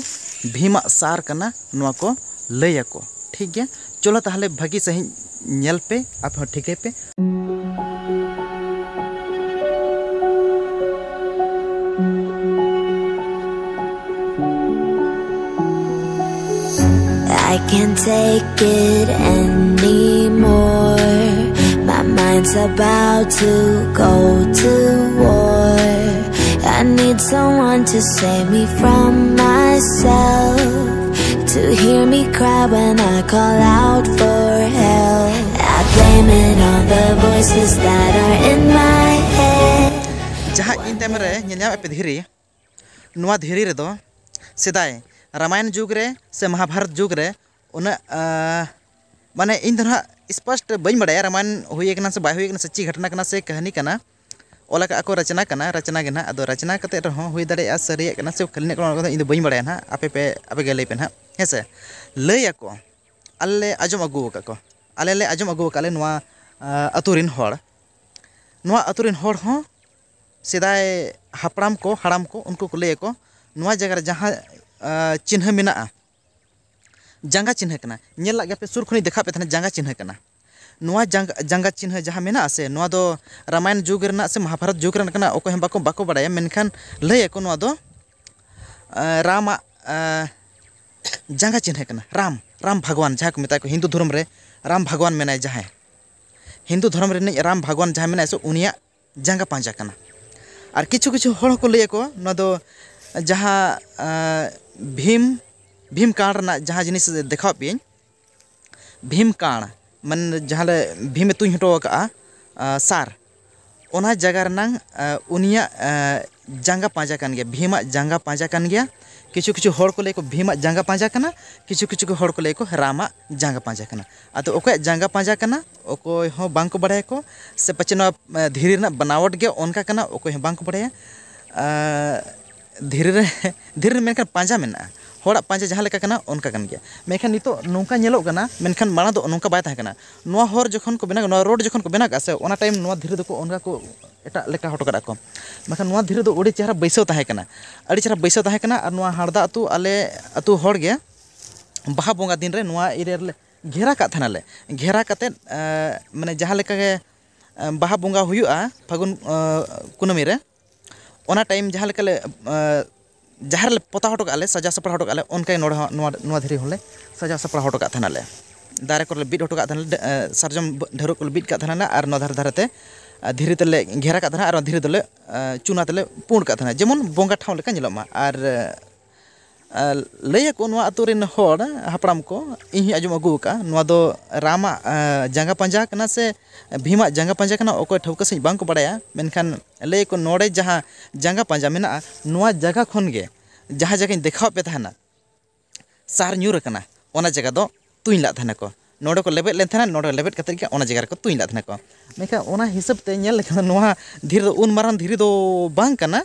ᱵᱷᱤᱢᱟᱜ ᱥᱟᱨ ᱠᱟᱱᱟ ᱱᱚᱣᱟ ᱠᱚ ᱞᱟᱹᱭ ᱟᱠᱚ᱾ ᱴᱷᱤᱠ ᱜᱮᱭᱟ, ᱪᱚᱞᱚ ᱛᱟᱦᱚᱞᱮ ᱵᱷᱟᱹᱜᱤ ᱥᱟᱺᱦᱤᱡ ᱧᱮᱞ ᱯᱮ, ᱟᱯᱮ ᱦᱚᱸ ᱴᱷᱤᱠᱟᱹᱭ ᱯᱮ᱾ I can't take it anymore. My mind's about to go to war. I need someone to save me from myself. To hear me cry when I call out for help. I Blame it on the voices that are in my head. ᱡᱟᱦᱟᱸ ᱤᱧ ᱛᱟᱭᱚᱢ ᱨᱮ ᱧᱮᱞ ᱧᱟᱢᱮᱫ ᱯᱮ ᱫᱷᱤᱨᱤ, ᱱᱚᱣᱟ ᱫᱷᱤᱨᱤ ᱨᱮᱫᱚ ᱥᱮᱫᱟᱭ ᱨᱟᱢᱟᱭᱚᱱ ᱡᱩᱜᱽ ᱨᱮ ᱥᱮ ᱢᱚᱦᱟᱵᱷᱟᱨᱚᱛ ᱡᱩᱜᱽ ᱨᱮ ᱩᱱᱟᱹᱜ ᱟᱸ, ᱢᱟᱱᱮ ᱤᱧ ᱫᱚ ᱱᱟᱦᱟᱜ ᱥᱯᱚᱥᱴ ᱵᱟᱹᱧ ᱵᱟᱲᱟᱭᱟ ᱨᱟᱢᱟᱭᱚᱱ ᱦᱩᱭ ᱟᱠᱟᱱᱟ ᱥᱮ ᱵᱟᱭ ᱦᱩᱭ ᱟᱠᱟᱱᱟ ᱥᱮ ᱪᱮᱫ ᱜᱷᱚᱴᱚᱱᱟ ᱠᱟᱱᱟ ᱥᱮ ᱠᱟᱹᱦᱱᱤ ᱠᱟᱱᱟ, ᱚᱞ ᱟᱠᱟᱫ ᱠᱚ ᱨᱚᱪᱚᱱᱟ ᱠᱟᱱᱟ, ᱨᱚᱪᱚᱱᱟ ᱜᱮ ᱱᱟᱦᱟᱜ᱾ ᱟᱫᱚ ᱨᱚᱪᱚᱱᱟ ᱠᱟᱛᱮᱫ ᱨᱮᱦᱚᱸ ᱦᱩᱭ ᱫᱟᱲᱮᱭᱟᱜᱼᱟ ᱥᱟᱹᱨᱤᱭᱟᱜ ᱠᱟᱱᱟ ᱥᱮ ᱠᱷᱟᱹᱞᱤᱱᱟᱜ ᱠᱟᱱᱟ, ᱚᱱᱟ ᱠᱚᱫᱚ ᱤᱧ ᱫᱚ ᱵᱟᱹᱧ ᱵᱟᱲᱟᱭᱟ ᱱᱟᱦᱟᱜ᱾ ᱟᱯᱮ ᱯᱮ ᱟᱯᱮ ᱜᱮ ᱞᱟᱹᱭ ᱯᱮ ᱱᱟᱦᱟᱜ, ᱦᱮᱸ ᱥᱮ? ᱞᱟᱹᱭ ᱟᱠᱚ, ᱟᱞᱮ ᱞᱮ ᱟᱸᱡᱚᱢ ᱟᱹᱜᱩ ᱟᱠᱟᱫ ᱠᱚ, ᱟᱞᱮ ᱞᱮ ᱟᱸᱡᱚᱢ ᱟᱹᱜᱩ ᱟᱠᱟᱫ ᱞᱮ ᱱᱚᱣᱟ ᱟᱹᱛᱩ ᱨᱮᱱ ᱦᱚᱲ, ᱱᱚᱣᱟ ᱟᱹᱛᱩ ᱨᱮᱱ ᱦᱚᱲ ᱦᱚᱸ ᱥᱮᱫᱟᱭ ᱦᱟᱯᱲᱟᱢ ᱠᱚ ᱦᱟᱲᱟᱢ ᱠᱚ ᱩᱱᱠᱩ ᱠᱚ ᱞᱟᱹᱭ ᱟᱠᱚ ᱱᱚᱣᱟ ᱡᱟᱭᱜᱟ ᱨᱮ ᱡᱟᱦᱟᱸ ᱪᱤᱱᱦᱟᱹ ᱢᱮᱱᱟᱜᱼᱟ, ᱡᱟᱸᱜᱟ ᱪᱤᱱᱦᱟᱹ ᱠᱟᱱᱟ᱾ ᱧᱮᱞ ᱞᱟᱜ ᱜᱮᱭᱟ ᱯᱮ, ᱥᱩᱨ ᱠᱷᱚᱱᱤᱧ ᱫᱮᱠᱷᱟᱣ ᱯᱮ ᱛᱟᱦᱮᱱᱟ, ᱡᱟᱸᱜᱟ ᱪᱤᱱᱦᱟᱹ ᱠᱟᱱᱟ᱾ ᱱᱚᱣᱟ ᱡᱟᱸᱜᱟ ᱡᱟᱸᱜᱟ ᱪᱤᱱᱦᱟᱹ ᱡᱟᱦᱟᱸ ᱢᱮᱱᱟᱜᱼᱟ ᱥᱮ, ᱱᱚᱣᱟ ᱫᱚ ᱨᱟᱢᱟᱭᱚᱱ ᱡᱩᱜᱽ ᱨᱮᱱᱟᱜ ᱥᱮ ᱢᱚᱦᱟᱵᱷᱟᱨᱚᱛ ᱡᱩᱜᱽ ᱨᱮᱱᱟᱜ ᱠᱟᱱᱟ, ᱚᱠᱚᱭ ᱦᱚᱸ ᱵᱟᱠᱚ ᱵᱟᱠᱚ ᱵᱟᱲᱟᱭᱟ᱾ ᱢᱮᱱᱠᱷᱟᱱ ᱞᱟᱹᱭ ᱟᱠᱚ ᱱᱚᱣᱟ ᱫᱚ ᱟᱸ, ᱨᱟᱢᱟᱜ ᱟᱸ, ᱡᱟᱸᱜᱟ ᱪᱤᱱᱦᱟᱹ ᱠᱟᱱᱟ᱾ ᱨᱟᱢ, ᱨᱟᱢ ᱵᱷᱟᱜᱽᱣᱟᱱ ᱡᱟᱦᱟᱸ ᱠᱚ ᱢᱮᱛᱟᱭ ᱠᱚ ᱦᱤᱱᱫᱩ ᱫᱷᱚᱨᱚᱢ ᱨᱮ, ᱨᱟᱢ ᱵᱷᱟᱜᱽᱣᱟᱱ ᱢᱮᱱᱟᱭ ᱡᱟᱦᱟᱸᱭ, ᱦᱤᱱᱫᱩ ᱫᱷᱚᱨᱚᱢ ᱨᱤᱱᱤᱡ ᱨᱟᱢ ᱵᱷᱟᱜᱽᱣᱟᱱ ᱡᱟᱦᱟᱸᱭ ᱢᱮᱱᱟᱭ ᱥᱮ, ᱩᱱᱤᱭᱟᱜ ᱡᱟᱸᱜᱟ ᱯᱟᱸᱡᱟ ᱠᱟᱱᱟ᱾ ᱟᱨ ᱠᱤᱪᱷᱩ ᱠᱤᱪᱷᱩ ᱦᱚᱲ ᱦᱚᱸᱠᱚ ᱞᱟᱹᱭ ᱟᱠᱚ ᱱᱚᱣᱟ ᱫᱚ ᱡᱟᱦᱟᱸ ᱟᱸ, ᱵᱷᱤᱢ ᱵᱷᱤᱢ ᱠᱟᱬ ᱨᱮᱱᱟᱜ ᱡᱟᱦᱟᱸ ᱡᱤᱱᱤᱥ ᱫᱮᱠᱷᱟᱣᱟᱫ ᱯᱮᱭᱟᱹᱧ, ᱵᱷᱤᱢ ᱠᱟᱬ, ᱢᱟᱱᱮ ᱡᱟᱦᱟᱸ ᱞᱮ ᱵᱷᱤᱢᱮ ᱛᱩᱧ ᱦᱚᱴᱚ ᱟᱠᱟᱫᱼᱟ ᱟᱸ, ᱥᱟᱨ, ᱚᱱᱟ ᱡᱟᱭᱜᱟ ᱨᱮᱱᱟᱝ ᱟᱸ, ᱩᱱᱤᱭᱟᱜ ᱟᱸ, ᱡᱟᱸᱜᱟ ᱯᱟᱸᱡᱟ ᱠᱟᱱ ᱜᱮᱭᱟ, ᱵᱷᱤᱢᱟᱜ ᱡᱟᱸᱜᱟ ᱯᱟᱸᱡᱟ ᱠᱟᱱ ᱜᱮᱭᱟ᱾ ᱠᱤᱪᱷᱩ ᱠᱤᱪᱷᱩ ᱦᱚᱲ ᱠᱚ ᱞᱟᱹᱭ ᱟᱠᱚ ᱵᱷᱤᱢᱟᱜ ᱡᱟᱸᱜᱟ ᱯᱟᱸᱡᱟ ᱠᱟᱱᱟ, ᱠᱤᱪᱷᱩ ᱠᱤᱪᱷᱩ ᱦᱚᱲ ᱠᱚ ᱞᱟᱹᱭ ᱟᱠᱚ ᱨᱟᱢᱟᱜ ᱡᱟᱸᱜᱟ ᱯᱟᱸᱡᱟ ᱠᱟᱱᱟ᱾ ᱟᱫᱚ ᱚᱠᱚᱭᱟᱜ ᱡᱟᱸᱜᱟ ᱯᱟᱸᱡᱟ ᱠᱟᱱᱟ ᱚᱠᱚᱭ ᱦᱚᱸ ᱵᱟᱝ ᱠᱚ ᱵᱟᱲᱟᱭᱟᱠᱚ, ᱥᱮ ᱯᱟᱪᱮ ᱱᱚᱣᱟ ᱟᱸ, ᱫᱷᱤᱨᱤ ᱨᱮᱱᱟᱜ ᱵᱮᱱᱟᱣᱚᱴ ᱜᱮ ᱚᱱᱠᱟ ᱠᱟᱱᱟ ᱚᱠᱚᱭ ᱦᱚᱸ ᱵᱟᱝ ᱠᱚ ᱵᱟᱲᱟᱭᱟ᱾ ᱟᱸ, ᱫᱷᱤᱨᱤ ᱨᱮ ᱫᱷᱤᱨᱤ ᱨᱮ ᱢᱮᱱᱠᱷᱟᱱ ᱯᱟᱸᱡᱟ ᱢᱮᱱᱟᱜᱼᱟ, ᱦᱚᱲᱟᱜ ᱯᱟᱸᱡᱟ ᱡᱟᱦᱟᱸ ᱞᱮᱠᱟ ᱠᱟᱱᱟ ᱚᱱᱠᱟ ᱠᱟᱱ ᱜᱮᱭᱟ᱾ ᱢᱮᱱᱠᱷᱟᱱ ᱱᱤᱛᱚᱜ ᱱᱚᱝᱠᱟ ᱧᱮᱞᱚᱜ ᱠᱟᱱᱟ, ᱢᱮᱱᱠᱷᱟᱱ ᱢᱟᱲᱟᱝ ᱫᱚ ᱱᱚᱝᱠᱟ ᱵᱟᱭ ᱛᱟᱦᱮᱸ ᱠᱟᱱᱟ᱾ ᱱᱚᱣᱟ ᱦᱚᱨ ᱡᱚᱠᱷᱚᱱ ᱠᱚ ᱵᱮᱱᱟᱣ, ᱱᱚᱣᱟ ᱨᱳᱰ ᱡᱚᱠᱷᱚᱱ ᱠᱚ ᱵᱮᱱᱟᱣ ᱠᱟᱜᱼᱟ ᱥᱮ, ᱚᱱᱟ ᱴᱟᱭᱤᱢ ᱱᱚᱣᱟ ᱫᱷᱤᱨᱤ ᱫᱚᱠᱚ ᱚᱱᱠᱟ ᱠᱚ ᱮᱴᱟᱜ ᱞᱮᱠᱟ ᱦᱚᱴᱚ ᱠᱟᱜᱼᱟ ᱠᱚ᱾ ᱢᱮᱱᱠᱷᱟᱱ ᱱᱚᱣᱟ ᱫᱷᱤᱨᱤ ᱫᱚ ᱟᱹᱰᱤ ᱪᱮᱦᱨᱟ ᱵᱟᱹᱭᱥᱟᱹᱣ ᱛᱟᱦᱮᱸ ᱠᱟᱱᱟ, ᱟᱹᱰᱤ ᱪᱮᱦᱨᱟ ᱵᱟᱹᱭᱥᱟᱹᱣ ᱛᱟᱦᱮᱸ ᱠᱟᱱᱟ᱾ ᱟᱨ ᱱᱚᱣᱟ ᱦᱟᱲᱫᱟ ᱟᱹᱛᱩ, ᱟᱞᱮ ᱟᱹᱛᱩ ᱦᱚᱲ ᱜᱮ ᱵᱟᱦᱟ ᱵᱚᱸᱜᱟ ᱫᱤᱱ ᱨᱮ ᱱᱚᱣᱟ ᱮᱨᱤᱭᱟ ᱨᱮᱞᱮ ᱜᱷᱮᱨᱟ ᱠᱟᱜ ᱛᱟᱦᱮᱱᱟᱞᱮ᱾ ᱜᱷᱮᱨᱟ ᱠᱟᱛᱮᱫ ᱮᱸ, ᱢᱟᱱᱮ ᱡᱟᱦᱟᱸ ᱞᱮᱠᱟ ᱜᱮ ᱮᱸ, ᱵᱟᱦᱟ ᱵᱚᱸᱜᱟ ᱦᱩᱭᱩᱜᱼᱟ ᱯᱷᱟᱹᱜᱩᱱ ᱮᱸ, ᱠᱩᱱᱟᱹᱢᱤ ᱨᱮ, ᱚᱱᱟ ᱴᱟᱭᱤᱢ ᱡᱟᱦᱟᱸ ᱞᱮᱠᱟ ᱞᱮ ᱮᱸ, ᱡᱟᱦᱮᱨ ᱨᱮᱞᱮ ᱯᱚᱛᱟᱣ ᱦᱚᱴᱚ ᱠᱟᱜᱼᱟ ᱞᱮ, ᱥᱟᱡᱟᱣ ᱥᱟᱯᱲᱟᱣ ᱦᱚᱴᱚ ᱠᱟᱜᱼᱟ ᱞᱮ, ᱚᱱᱠᱟ ᱜᱮ ᱱᱚᱰᱮ ᱦᱚᱸ ᱱᱚᱣᱟ ᱱᱚᱣᱟ ᱫᱷᱤᱨᱤ ᱦᱚᱸᱞᱮ ᱥᱟᱡᱟᱣ ᱥᱟᱯᱲᱟᱣ ᱦᱚᱴᱚ ᱠᱟᱜ ᱛᱟᱦᱮᱱᱟᱞᱮ᱾ ᱫᱟᱨᱮ ᱠᱚᱨᱮ ᱞᱮ ᱵᱤᱫ ᱦᱚᱴᱚ ᱠᱟᱜ ᱛᱟᱦᱮᱱᱟᱞᱮ, ᱮᱸ, ᱥᱟᱨᱡᱚᱢ ᱰᱷᱟᱹᱨᱣᱟᱹᱜ ᱠᱚᱞᱮ ᱵᱤᱫ ᱠᱟᱜ ᱛᱟᱦᱮᱱᱟᱞᱮ ᱟᱨ ᱱᱚᱣᱟ ᱫᱷᱟᱨᱮ ᱫᱷᱟᱨᱮ ᱛᱮ ᱟᱨ ᱫᱷᱤᱨᱤ ᱛᱮᱞᱮ ᱜᱷᱮᱨᱟ ᱠᱟᱜ ᱛᱟᱦᱮᱱᱟ ᱟᱨ ᱱᱚᱣᱟ ᱫᱷᱤᱨᱤ ᱫᱚᱞᱮ ᱮᱸ, ᱪᱩᱱᱟ ᱛᱮᱞᱮ ᱯᱩᱸᱰ ᱠᱟᱜ ᱛᱟᱦᱮᱱᱟ, ᱡᱮᱢᱚᱱ ᱵᱚᱸᱜᱟ ᱴᱷᱟᱶ ᱞᱮᱠᱟ ᱧᱮᱞᱚᱜ ᱢᱟ᱾ ᱟᱨ ᱞᱟᱹᱭᱟᱠᱚ ᱱᱚᱣᱟ ᱟᱹᱛᱩ ᱨᱮᱱ ᱦᱚᱲ, ᱦᱟᱯᱲᱟᱢ ᱠᱚ, ᱤᱧ ᱦᱚᱸᱧ ᱟᱸᱡᱚᱢ ᱟᱹᱜᱩ ᱟᱠᱟᱫᱼᱟ, ᱱᱚᱣᱟ ᱫᱚ ᱨᱟᱢᱟᱜ ᱡᱟᱸᱜᱟ ᱯᱟᱸᱡᱟ ᱠᱟᱱᱟ ᱥᱮ ᱵᱷᱤᱢᱟᱜ ᱡᱟᱸᱜᱟ ᱯᱟᱸᱡᱟ ᱠᱟᱱᱟ, ᱚᱠᱚᱭ ᱴᱷᱟᱹᱣᱠᱟᱹ ᱥᱟᱺᱦᱤᱡ ᱵᱟᱝ ᱠᱚ ᱵᱟᱲᱟᱭᱟ᱾ ᱢᱮᱱᱠᱷᱟᱱ ᱞᱟᱹᱭᱟᱠᱚ ᱱᱚᱰᱮ ᱡᱟᱦᱟᱸ ᱡᱟᱸᱜᱟ ᱯᱟᱸᱡᱟ ᱢᱮᱱᱟᱜᱼᱟ, ᱱᱚᱣᱟ ᱡᱟᱭᱜᱟ ᱠᱷᱚᱱ ᱜᱮ ᱡᱟᱦᱟᱸ ᱡᱟᱭᱜᱟᱧ ᱫᱮᱠᱷᱟᱣᱟᱫ ᱯᱮ ᱛᱟᱦᱮᱱᱟ, ᱥᱟᱨ ᱧᱩᱨ ᱟᱠᱟᱱᱟ, ᱚᱱᱟ ᱡᱟᱭᱜᱟ ᱫᱚ ᱛᱩᱧ ᱞᱟᱜ ᱛᱟᱦᱮᱱᱟᱠᱚ᱾ ᱱᱚᱰᱮ ᱠᱚ ᱞᱮᱵᱮᱫ ᱞᱮᱱ ᱛᱟᱦᱮᱱᱟ, ᱱᱚᱰᱮ ᱞᱮᱵᱮᱫ ᱠᱟᱛᱮᱫ ᱜᱮ ᱚᱱᱟ ᱡᱟᱭᱜᱟ ᱨᱮᱠᱚ ᱛᱩᱧ ᱞᱟᱜ ᱛᱟᱦᱮᱱᱟᱠᱚ᱾ ᱢᱮᱱᱠᱷᱟᱱ ᱚᱱᱟ ᱦᱤᱥᱟᱹᱵ ᱛᱮ ᱧᱮᱞ ᱞᱮᱠᱷᱟᱱ ᱫᱚ ᱱᱚᱣᱟ ᱫᱷᱤᱨᱤ ᱫᱚ ᱩᱱ ᱢᱟᱨᱟᱝ ᱫᱷᱤᱨᱤ ᱫᱚ ᱵᱟᱝ ᱠᱟᱱᱟ᱾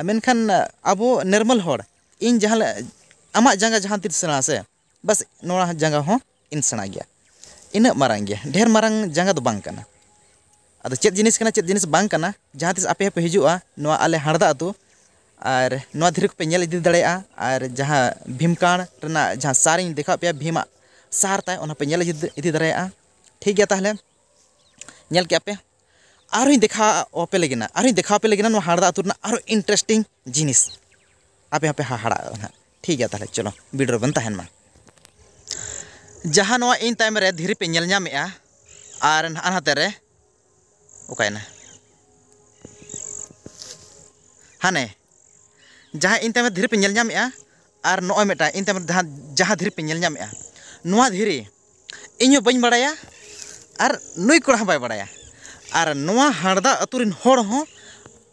ᱢᱮᱱᱠᱷᱟᱱ ᱟᱵᱚ ᱱᱚᱨᱢᱟᱞ ᱦᱚᱲ, ᱤᱧ ᱡᱟᱦᱟᱸ ᱞᱮ-, ᱟᱢᱟᱜ ᱡᱟᱸᱜᱟ ᱡᱟᱦᱟᱸ ᱛᱤᱥ ᱥᱮᱬᱟ ᱥᱮ, ᱵᱟᱥ ᱱᱚᱣᱟ ᱡᱟᱸᱜᱟ ᱦᱚᱸ ᱤᱧ ᱥᱮᱬᱟ ᱜᱮᱭᱟ, ᱤᱱᱟᱹᱜ ᱢᱟᱨᱟᱝ ᱜᱮᱭᱟ, ᱰᱷᱮᱨ ᱢᱟᱨᱟᱝ ᱡᱟᱸᱜᱟ ᱫᱚ ᱵᱟᱝ ᱠᱟᱱᱟ᱾ ᱟᱫᱚ ᱪᱮᱫ ᱡᱤᱱᱤᱥ ᱠᱟᱱᱟ, ᱪᱮᱫ ᱡᱤᱱᱤᱥ ᱵᱟᱝ ᱠᱟᱱᱟ, ᱡᱟᱦᱟᱸ ᱛᱤᱥ ᱟᱯᱮ ᱦᱚᱸᱯᱮ ᱦᱤᱡᱩᱜᱼᱟ ᱱᱚᱣᱟ ᱟᱞᱮ ᱦᱟᱲᱫᱟ ᱟᱹᱛᱩ, ᱟᱨ ᱱᱚᱣᱟ ᱫᱷᱤᱨᱤ ᱠᱚᱯᱮ ᱧᱮᱞ ᱤᱫᱤ ᱫᱟᱲᱮᱭᱟᱜᱼᱟ, ᱟᱨ ᱡᱟᱦᱟᱸ ᱵᱷᱤᱢᱠᱟᱬ ᱨᱮᱱᱟᱜ ᱡᱟᱦᱟᱸ ᱥᱟᱨ ᱤᱧ ᱫᱮᱠᱷᱟᱣᱟᱫ ᱯᱮᱭᱟ, ᱵᱷᱤᱢᱟᱜ ᱥᱟᱨ ᱛᱟᱭ, ᱚᱱᱟ ᱯᱮ ᱧᱮᱞ ᱤᱫᱤ, ᱤᱫᱤ ᱫᱟᱲᱮᱭᱟᱜᱼᱟ᱾ ᱴᱷᱤᱠ ᱜᱮᱭᱟ, ᱛᱟᱦᱚᱞᱮ ᱧᱮᱞ ᱠᱮᱜᱼᱟ ᱯᱮ᱾ ᱟᱨᱦᱚᱸᱧ ᱫᱮᱠᱷᱟᱣ ᱟᱯᱮ ᱞᱟᱹᱜᱤᱫ ᱱᱟ, ᱟᱨᱦᱚᱸᱧ ᱫᱮᱠᱷᱟᱣ ᱟᱯᱮ ᱞᱟᱹᱜᱤᱫ ᱱᱟ ᱱᱚᱣᱟ ᱦᱟᱲᱫᱟ ᱟᱹᱛᱩ ᱨᱮᱱᱟᱜ ᱟᱨᱦᱚᱸ interesting ᱡᱤᱱᱤᱥ᱾ ᱟᱯᱮ ᱦᱚᱸᱯᱮ ᱦᱟᱦᱟᱲᱟᱜᱼᱟ ᱱᱟᱦᱟᱜ᱾ ᱴᱷᱤᱠ ᱜᱮᱭᱟ, ᱛᱟᱦᱚᱞᱮ ᱪᱚᱞᱚ video ᱨᱮᱵᱚᱱ ᱛᱟᱦᱮᱱ ᱢᱟ᱾ ᱡᱟᱦᱟᱸ ᱱᱚᱣᱟ ᱤᱧ ᱛᱟᱭᱚᱢ ᱨᱮ ᱫᱷᱤᱨᱤ ᱯᱮ ᱧᱮᱞ ᱧᱟᱢᱮᱜᱼᱟ, ᱟᱨ ᱱᱟᱦᱟᱜ ᱱᱟᱛᱮ ᱨᱮ ᱚᱠᱟᱭᱮᱱᱟ? ᱦᱟᱱᱮ ᱡᱟᱦᱟᱸ ᱤᱧ ᱛᱟᱭᱚᱢ ᱨᱮ ᱫᱷᱤᱨᱤ ᱯᱮ ᱧᱮᱞ ᱧᱟᱢᱮᱜᱼᱟ, ᱟᱨ ᱱᱚᱜᱼᱚᱭ ᱢᱤᱫᱴᱟᱝ ᱤᱧ ᱛᱟᱭᱚᱢ ᱨᱮ ᱡᱟᱦᱟᱸ, ᱡᱟᱦᱟᱸ ᱫᱷᱤᱨᱤ ᱯᱮ ᱧᱮᱞ ᱧᱟᱢᱮᱜᱼᱟ, ᱱᱚᱣᱟ ᱫᱷᱤᱨᱤ ᱤᱧ ᱦᱚᱸ ᱵᱟᱹᱧ ᱵᱟᱲᱟᱭᱟ, ᱟᱨ ᱱᱩᱭ ᱠᱚᱲᱟ ᱦᱚᱸ ᱵᱟᱭ ᱵᱟᱲᱟᱭᱟ, ᱟᱨ ᱱᱚᱣᱟ ᱦᱟᱲᱫᱟ ᱟᱹᱛᱩ ᱨᱮᱱ ᱦᱚᱲ ᱦᱚᱸ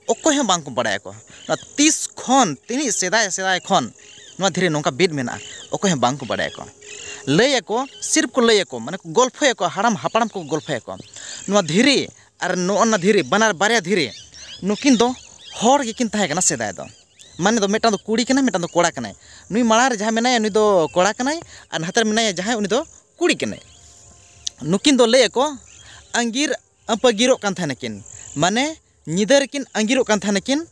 ᱚᱠᱚᱭ ᱦᱚᱸ ᱵᱟᱝ ᱠᱚ ᱵᱟᱲᱟᱭᱟᱠᱚ᱾ ᱱᱚᱣᱟ ᱛᱤᱥ ᱠᱷᱚᱱ, ᱛᱤᱱᱟᱹᱜ ᱥᱮᱫᱟᱭ ᱥᱮᱫᱟᱭ ᱠᱷᱚᱱ ᱱᱚᱣᱟ ᱫᱷᱤᱨᱤ ᱱᱚᱝᱠᱟ ᱵᱤᱫ ᱢᱮᱱᱟᱜᱼᱟ, ᱚᱠᱚᱭ ᱦᱚᱸ ᱵᱟᱝ ᱠᱚ ᱵᱟᱲᱟᱭᱟᱠᱚ᱾ ᱞᱟᱹᱭᱟᱠᱚ, ᱥᱤᱨᱯ ᱠᱚ ᱞᱟᱹᱭᱟᱠᱚ, ᱢᱟᱱᱮ ᱠᱚ ᱜᱚᱞᱯᱷᱚᱭᱟᱠᱚ, ᱦᱟᱲᱟᱢ ᱦᱟᱯᱲᱟᱢ ᱠᱚ ᱜᱚᱞᱯᱷᱚᱭᱟᱠᱚ᱾ ᱱᱚᱣᱟ ᱫᱷᱤᱨᱤ ᱟᱨ ᱱᱚᱜᱼᱚ ᱱᱟ ᱫᱷᱤᱨᱤ, ᱵᱟᱱᱟᱨ ᱵᱟᱨᱭᱟ ᱫᱷᱤᱨᱤ, ᱱᱩᱠᱤᱱ ᱫᱚ ᱦᱚᱲ ᱜᱮᱠᱤᱱ ᱛᱟᱦᱮᱸ ᱠᱟᱱᱟ ᱥᱮᱫᱟᱭ ᱫᱚ᱾ ᱢᱟᱱᱮ ᱫᱚ ᱢᱤᱫᱴᱟᱝ ᱫᱚ ᱠᱩᱲᱤ ᱠᱟᱱᱟᱭ, ᱢᱤᱫᱴᱟᱝ ᱫᱚ ᱠᱚᱲᱟ ᱠᱟᱱᱟᱭ᱾ ᱱᱩᱭ ᱢᱟᱲᱟᱝ ᱨᱮ ᱡᱟᱦᱟᱸᱭ ᱢᱮᱱᱟᱭᱟ, ᱱᱩᱭ ᱫᱚ ᱠᱚᱲᱟ ᱠᱟᱱᱟᱭ, ᱟᱨ ᱱᱟᱛᱮ ᱨᱮ ᱢᱮᱱᱟᱭᱟ ᱡᱟᱦᱟᱸᱭ, ᱩᱱᱤ ᱫᱚ ᱠᱩᱲᱤ ᱠᱟᱱᱟᱭ᱾ ᱱᱩᱠᱤᱱ ᱫᱚ ᱞᱟᱹᱭ ᱟᱠᱚ ᱟᱸᱜᱤᱨ ᱟᱹᱯᱟᱹᱜᱤᱨᱚᱜ ᱠᱟᱱ ᱛᱟᱦᱮᱱᱟᱠᱤᱱ, ᱢᱟᱱᱮ ᱧᱤᱫᱟᱹ ᱨᱮᱠᱤᱱ ᱟᱸᱜᱤᱨᱚᱜ ᱠᱟᱱ ᱛᱟᱦᱮᱱᱟᱠᱤᱱ᱾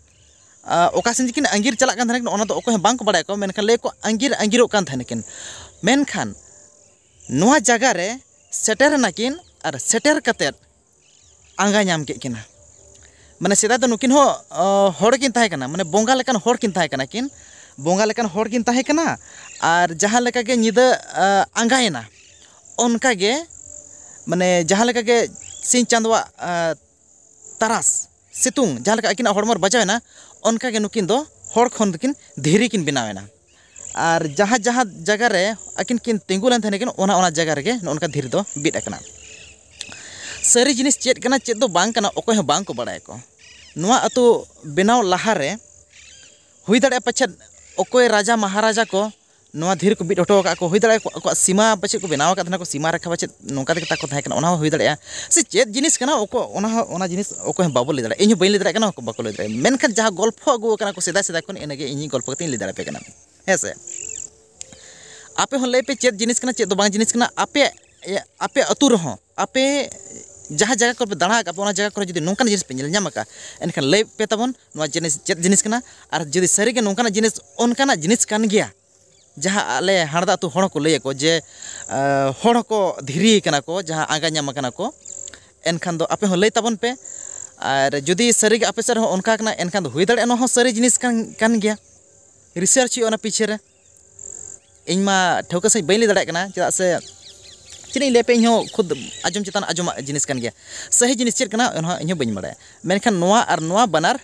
ᱟᱨ ᱚᱠᱟ ᱥᱮᱱ ᱡᱮᱠᱤᱱ ᱟᱸᱜᱤᱨ ᱪᱟᱞᱟᱜ ᱠᱟᱱ ᱛᱟᱦᱮᱱᱟᱠᱤᱱ, ᱚᱱᱟ ᱫᱚ ᱚᱠᱚᱭ ᱦᱚᱸ ᱵᱟᱝ ᱠᱚ ᱵᱟᱲᱟᱭᱟᱠᱚ, ᱢᱮᱱᱠᱷᱟᱱ ᱞᱟᱹᱭ ᱟᱠᱚ ᱟᱸᱜᱤᱨ ᱟᱸᱜᱤᱨᱚᱜ ᱠᱟᱱ ᱛᱟᱦᱮᱱᱟᱠᱤᱱ᱾ ᱢᱮᱱᱠᱷᱟᱱ ᱱᱚᱣᱟ ᱡᱟᱭᱜᱟ ᱨᱮ ᱥᱮᱴᱮᱨ ᱮᱱᱟᱠᱤᱱ, ᱟᱨ ᱥᱮᱴᱮᱨ ᱠᱟᱛᱮᱫ ᱟᱸᱜᱟ ᱧᱟᱢ ᱠᱮᱫ ᱠᱤᱱᱟ᱾ ᱢᱟᱱᱮ ᱥᱮᱫᱟᱭ ᱫᱚ ᱱᱩᱠᱤᱱ ᱦᱚᱸ, ᱚ, ᱦᱚᱲ ᱠᱤᱱ ᱛᱟᱦᱮᱸ ᱠᱟᱱᱟ, ᱢᱟᱱᱮ ᱵᱚᱸᱜᱟ ᱞᱮᱠᱟᱱ ᱦᱚᱲ ᱠᱤᱱ ᱛᱟᱦᱮᱸ ᱠᱟᱱᱟ ᱠᱤᱱ, ᱵᱚᱸᱜᱟ ᱞᱮᱠᱟᱱ ᱦᱚᱲ ᱠᱤᱱ ᱛᱟᱦᱮᱸ ᱠᱟᱱᱟ᱾ ᱟᱨ ᱡᱟᱦᱟᱸ ᱞᱮᱠᱟ ᱜᱮ ᱧᱤᱫᱟᱹ, ᱟ, ᱟᱸᱜᱟᱭᱮᱱᱟ, ᱚᱱᱠᱟ ᱜᱮ, ᱢᱟᱱᱮ ᱡᱟᱦᱟᱸ ᱞᱮᱠᱟ ᱜᱮ ᱥᱤᱧ ᱪᱟᱸᱫᱳᱣᱟᱜ, ᱟ, ᱛᱟᱨᱟᱥ ᱥᱤᱛᱩᱝ ᱡᱟᱦᱟᱸ ᱞᱮᱠᱟ ᱟᱹᱠᱤᱱᱟᱜ ᱦᱚᱲᱢᱚ ᱨᱮ ᱵᱟᱡᱟᱣᱮᱱᱟ, ᱚᱱᱠᱟ ᱜᱮ ᱱᱩᱠᱤᱱ ᱫᱚ ᱦᱚᱲ ᱠᱷᱚᱱ ᱫᱚᱠᱤᱱ ᱫᱷᱤᱨᱤ ᱠᱤᱱ ᱵᱮᱱᱟᱣᱮᱱᱟ᱾ ᱟᱨ ᱡᱟᱦᱟᱸ ᱡᱟᱦᱟᱸ ᱡᱟᱭᱜᱟ ᱨᱮ ᱟᱹᱠᱤᱱ ᱠᱤᱱ ᱛᱤᱸᱜᱩ ᱞᱮᱱ ᱛᱟᱦᱮᱱ ᱠᱤᱱ, ᱚᱱᱟ ᱚᱱᱟ ᱡᱟᱭᱜᱟ ᱨᱮᱜᱮ ᱱᱚᱜᱼᱚ ᱱᱚᱝᱠᱟ ᱫᱷᱤᱨᱤ ᱫᱚ ᱵᱤᱫ ᱟᱠᱟᱱᱟ᱾ ᱥᱟᱹᱨᱤ ᱡᱤᱱᱤᱥ ᱪᱮᱫ ᱠᱟᱱᱟ, ᱪᱮᱫ ᱫᱚ ᱵᱟᱝ ᱠᱟᱱᱟ, ᱚᱠᱚᱭ ᱦᱚᱸ ᱵᱟᱝ ᱠᱚ ᱵᱟᱲᱟᱭᱟᱠᱚ᱾ ᱱᱚᱣᱟ ᱟᱹᱛᱩ ᱵᱮᱱᱟᱣ ᱞᱟᱦᱟᱨᱮ ᱦᱩᱭ ᱫᱟᱲᱮᱭᱟᱜᱼᱟ ᱯᱟᱪᱮᱫ ᱚᱠᱚᱭ ᱨᱟᱡᱟ ᱢᱟᱦᱟᱨᱟᱡᱟ ᱠᱚ ᱱᱚᱣᱟ ᱫᱷᱤᱨᱤ ᱠᱚ ᱵᱤᱫ ᱦᱚᱴᱚ ᱟᱠᱟᱫ ᱠᱚ, ᱦᱩᱭ ᱫᱟᱲᱮᱭᱟᱜᱼᱟ ᱟᱠᱚᱣᱟᱜ ᱥᱤᱢᱟ ᱯᱟᱪᱮᱫ ᱠᱚ ᱵᱮᱱᱟᱣ ᱟᱠᱟᱫ ᱛᱟᱦᱮᱱᱟ ᱠᱚ, ᱥᱤᱢᱟ ᱨᱮᱠᱷᱟ ᱯᱟᱪᱮᱫ ᱱᱚᱝᱠᱟ ᱛᱮᱜᱮ ᱛᱟᱠᱚ ᱛᱟᱦᱮᱸ ᱠᱟᱱᱟ, ᱚᱱᱟ ᱦᱚᱸ ᱦᱩᱭ ᱫᱟᱲᱮᱭᱟᱜᱼᱟ᱾ ᱥᱮ ᱪᱮᱫ ᱡᱤᱱᱤᱥ ᱠᱟᱱᱟ, ᱚᱠᱚ-, ᱚᱱᱟ ᱦᱚᱸ, ᱚᱱᱟ ᱡᱤᱱᱤᱥ ᱚᱠᱚᱭ ᱦᱚᱸ ᱵᱟᱵᱚ ᱞᱟᱹᱭ ᱫᱟᱲᱮᱭᱟᱜᱼᱟ, ᱤᱧ ᱦᱚᱸ ᱵᱟᱹᱧ ᱞᱟᱹᱭ ᱫᱟᱲᱮᱭᱟᱜ ᱠᱟᱱᱟ, ᱵᱟᱠᱚ ᱞᱟᱹᱭ ᱫᱟᱲᱮᱭᱟᱜᱼᱟ᱾ ᱢᱮᱱᱠᱷᱟᱱ ᱡᱟᱦᱟᱸ ᱜᱚᱞᱯᱷᱚ ᱟᱹᱜᱩ ᱟᱠᱟᱱᱟ ᱠᱚ ᱥᱮᱫᱟᱭ ᱥᱮᱫᱟᱭ ᱠᱷᱚᱱ, ᱤᱱᱟᱹᱜᱮ ᱤᱧᱤᱧ ᱜᱚᱞᱯᱷᱚ ᱠᱟᱛᱮ ᱤᱧ ᱞᱟᱹᱭ ᱫᱟᱲᱮᱭᱟᱯᱮ ᱠᱟᱱᱟ, ᱦᱮᱸ ᱥᱮ? ᱟᱯᱮ ᱦᱚᱸ ᱞᱟᱹᱭ ᱯᱮ ᱪᱮᱫ ᱡᱤᱱᱤᱥ ᱠᱟᱱᱟ, ᱪᱮᱫ ᱫᱚ ᱵᱟᱝ ᱡᱤᱱᱤᱥ ᱠᱟᱱᱟ᱾ ᱟᱯᱮ, ᱟᱯᱮ ᱟᱹᱛᱩ ᱨᱮᱦᱚᱸ, ᱟᱯᱮ ᱡᱟᱦᱟᱸ ᱡᱟᱭᱜᱟ ᱠᱚᱨᱮ ᱯᱮ ᱫᱟᱬᱟ ᱟᱠᱟᱫ ᱯᱮ, ᱚᱱᱟ ᱡᱟᱭᱜᱟ ᱠᱚᱨᱮ ᱡᱩᱫᱤ ᱱᱚᱝᱠᱟᱱ ᱡᱤᱱᱤᱥ ᱯᱮ ᱧᱮᱞ ᱧᱟᱢ ᱟᱠᱟᱫᱼᱟ, ᱮᱱᱠᱷᱟᱱ ᱞᱟᱹᱭ ᱯᱮ ᱛᱟᱵᱚᱱ ᱱᱚᱣᱟ ᱡᱤᱱᱤᱥ ᱪᱮᱫ ᱡᱤᱱᱤᱥ ᱠᱟᱱᱟ᱾ ᱟᱨ ᱡᱩᱫᱤ ᱥᱟᱹᱨᱤᱜᱮ ᱱᱚᱝᱠᱟᱱᱟᱜ ᱡᱤᱱᱤᱥ, ᱚᱱᱠᱟᱱᱟᱜ ᱡᱤᱱᱤᱥ ᱠᱟᱱ ᱜᱮᱭᱟ, ᱡᱟᱦᱟᱸ ᱟᱞᱮ ᱦᱟᱲᱫᱟ ᱟᱹᱛᱩ ᱦᱚᱲ ᱦᱚᱸᱠᱚ ᱞᱟᱹᱭ ᱟᱠᱚ ᱡᱮ, ᱟᱸ, ᱦᱚᱲ ᱦᱚᱸᱠᱚ ᱫᱷᱤᱨᱤ ᱟᱠᱟᱱᱟ ᱠᱚ, ᱡᱟᱦᱟᱸ ᱟᱸᱜᱟ ᱧᱟᱢ ᱟᱠᱟᱱᱟ ᱠᱚ, ᱮᱱᱠᱷᱟᱱ ᱫᱚ ᱟᱯᱮ ᱦᱚᱸ ᱞᱟᱹᱭ ᱛᱟᱵᱚᱱ ᱯᱮ᱾ ᱟᱨ ᱡᱩᱫᱤ ᱥᱟᱹᱨᱤᱜᱮ ᱟᱯᱮ ᱥᱮᱫ ᱨᱮᱦᱚᱸ ᱚᱱᱠᱟ ᱠᱟᱱᱟ, ᱮᱱᱠᱷᱟᱱ ᱫᱚ ᱦᱩᱭ ᱫᱟᱲᱮᱭᱟᱜᱼᱟ ᱱᱚᱣᱟ ᱦᱚᱸ ᱥᱟᱹᱨᱤ ᱡᱤᱱᱤᱥ ᱠᱟᱱ, ᱠᱟᱱ ᱜᱮᱭᱟ᱾ ᱨᱤᱥᱟᱨᱪ ᱦᱩᱭᱩᱜᱼᱟ ᱚᱱᱟ ᱯᱤᱪᱷᱮ ᱨᱮ᱾ ᱤᱧ ᱢᱟ ᱴᱷᱟᱹᱣᱠᱟᱹ ᱥᱟᱺᱦᱤᱡ ᱵᱟᱹᱧ ᱞᱟᱹᱭ ᱫᱟᱲᱮᱭᱟᱜ ᱠᱟᱱᱟ, ᱪᱮᱫᱟᱜ ᱥᱮ ᱪᱮᱫ ᱤᱧ ᱞᱟᱹᱭ ᱟᱯᱮ, ᱤᱧ ᱦᱚᱸ ᱠᱷᱩᱫ ᱟᱸᱡᱚᱢ ᱪᱮᱛᱟᱱ ᱟᱸᱡᱚᱢᱟᱜ ᱡᱤᱱᱤᱥ ᱠᱟᱱ ᱜᱮᱭᱟ᱾ ᱥᱟᱹᱦᱤ ᱡᱤᱱᱤᱥ ᱪᱮᱫ ᱠᱟᱱᱟ, ᱚᱱᱟ ᱦᱚᱸ ᱤᱧ ᱦᱚᱸ ᱵᱟᱹᱧ ᱵᱟᱲᱟᱭᱟ᱾ ᱢᱮᱱᱠᱷᱟᱱ ᱱᱚᱣᱟ ᱟᱨ ᱱᱚᱣᱟ ᱵᱟᱱᱟᱨ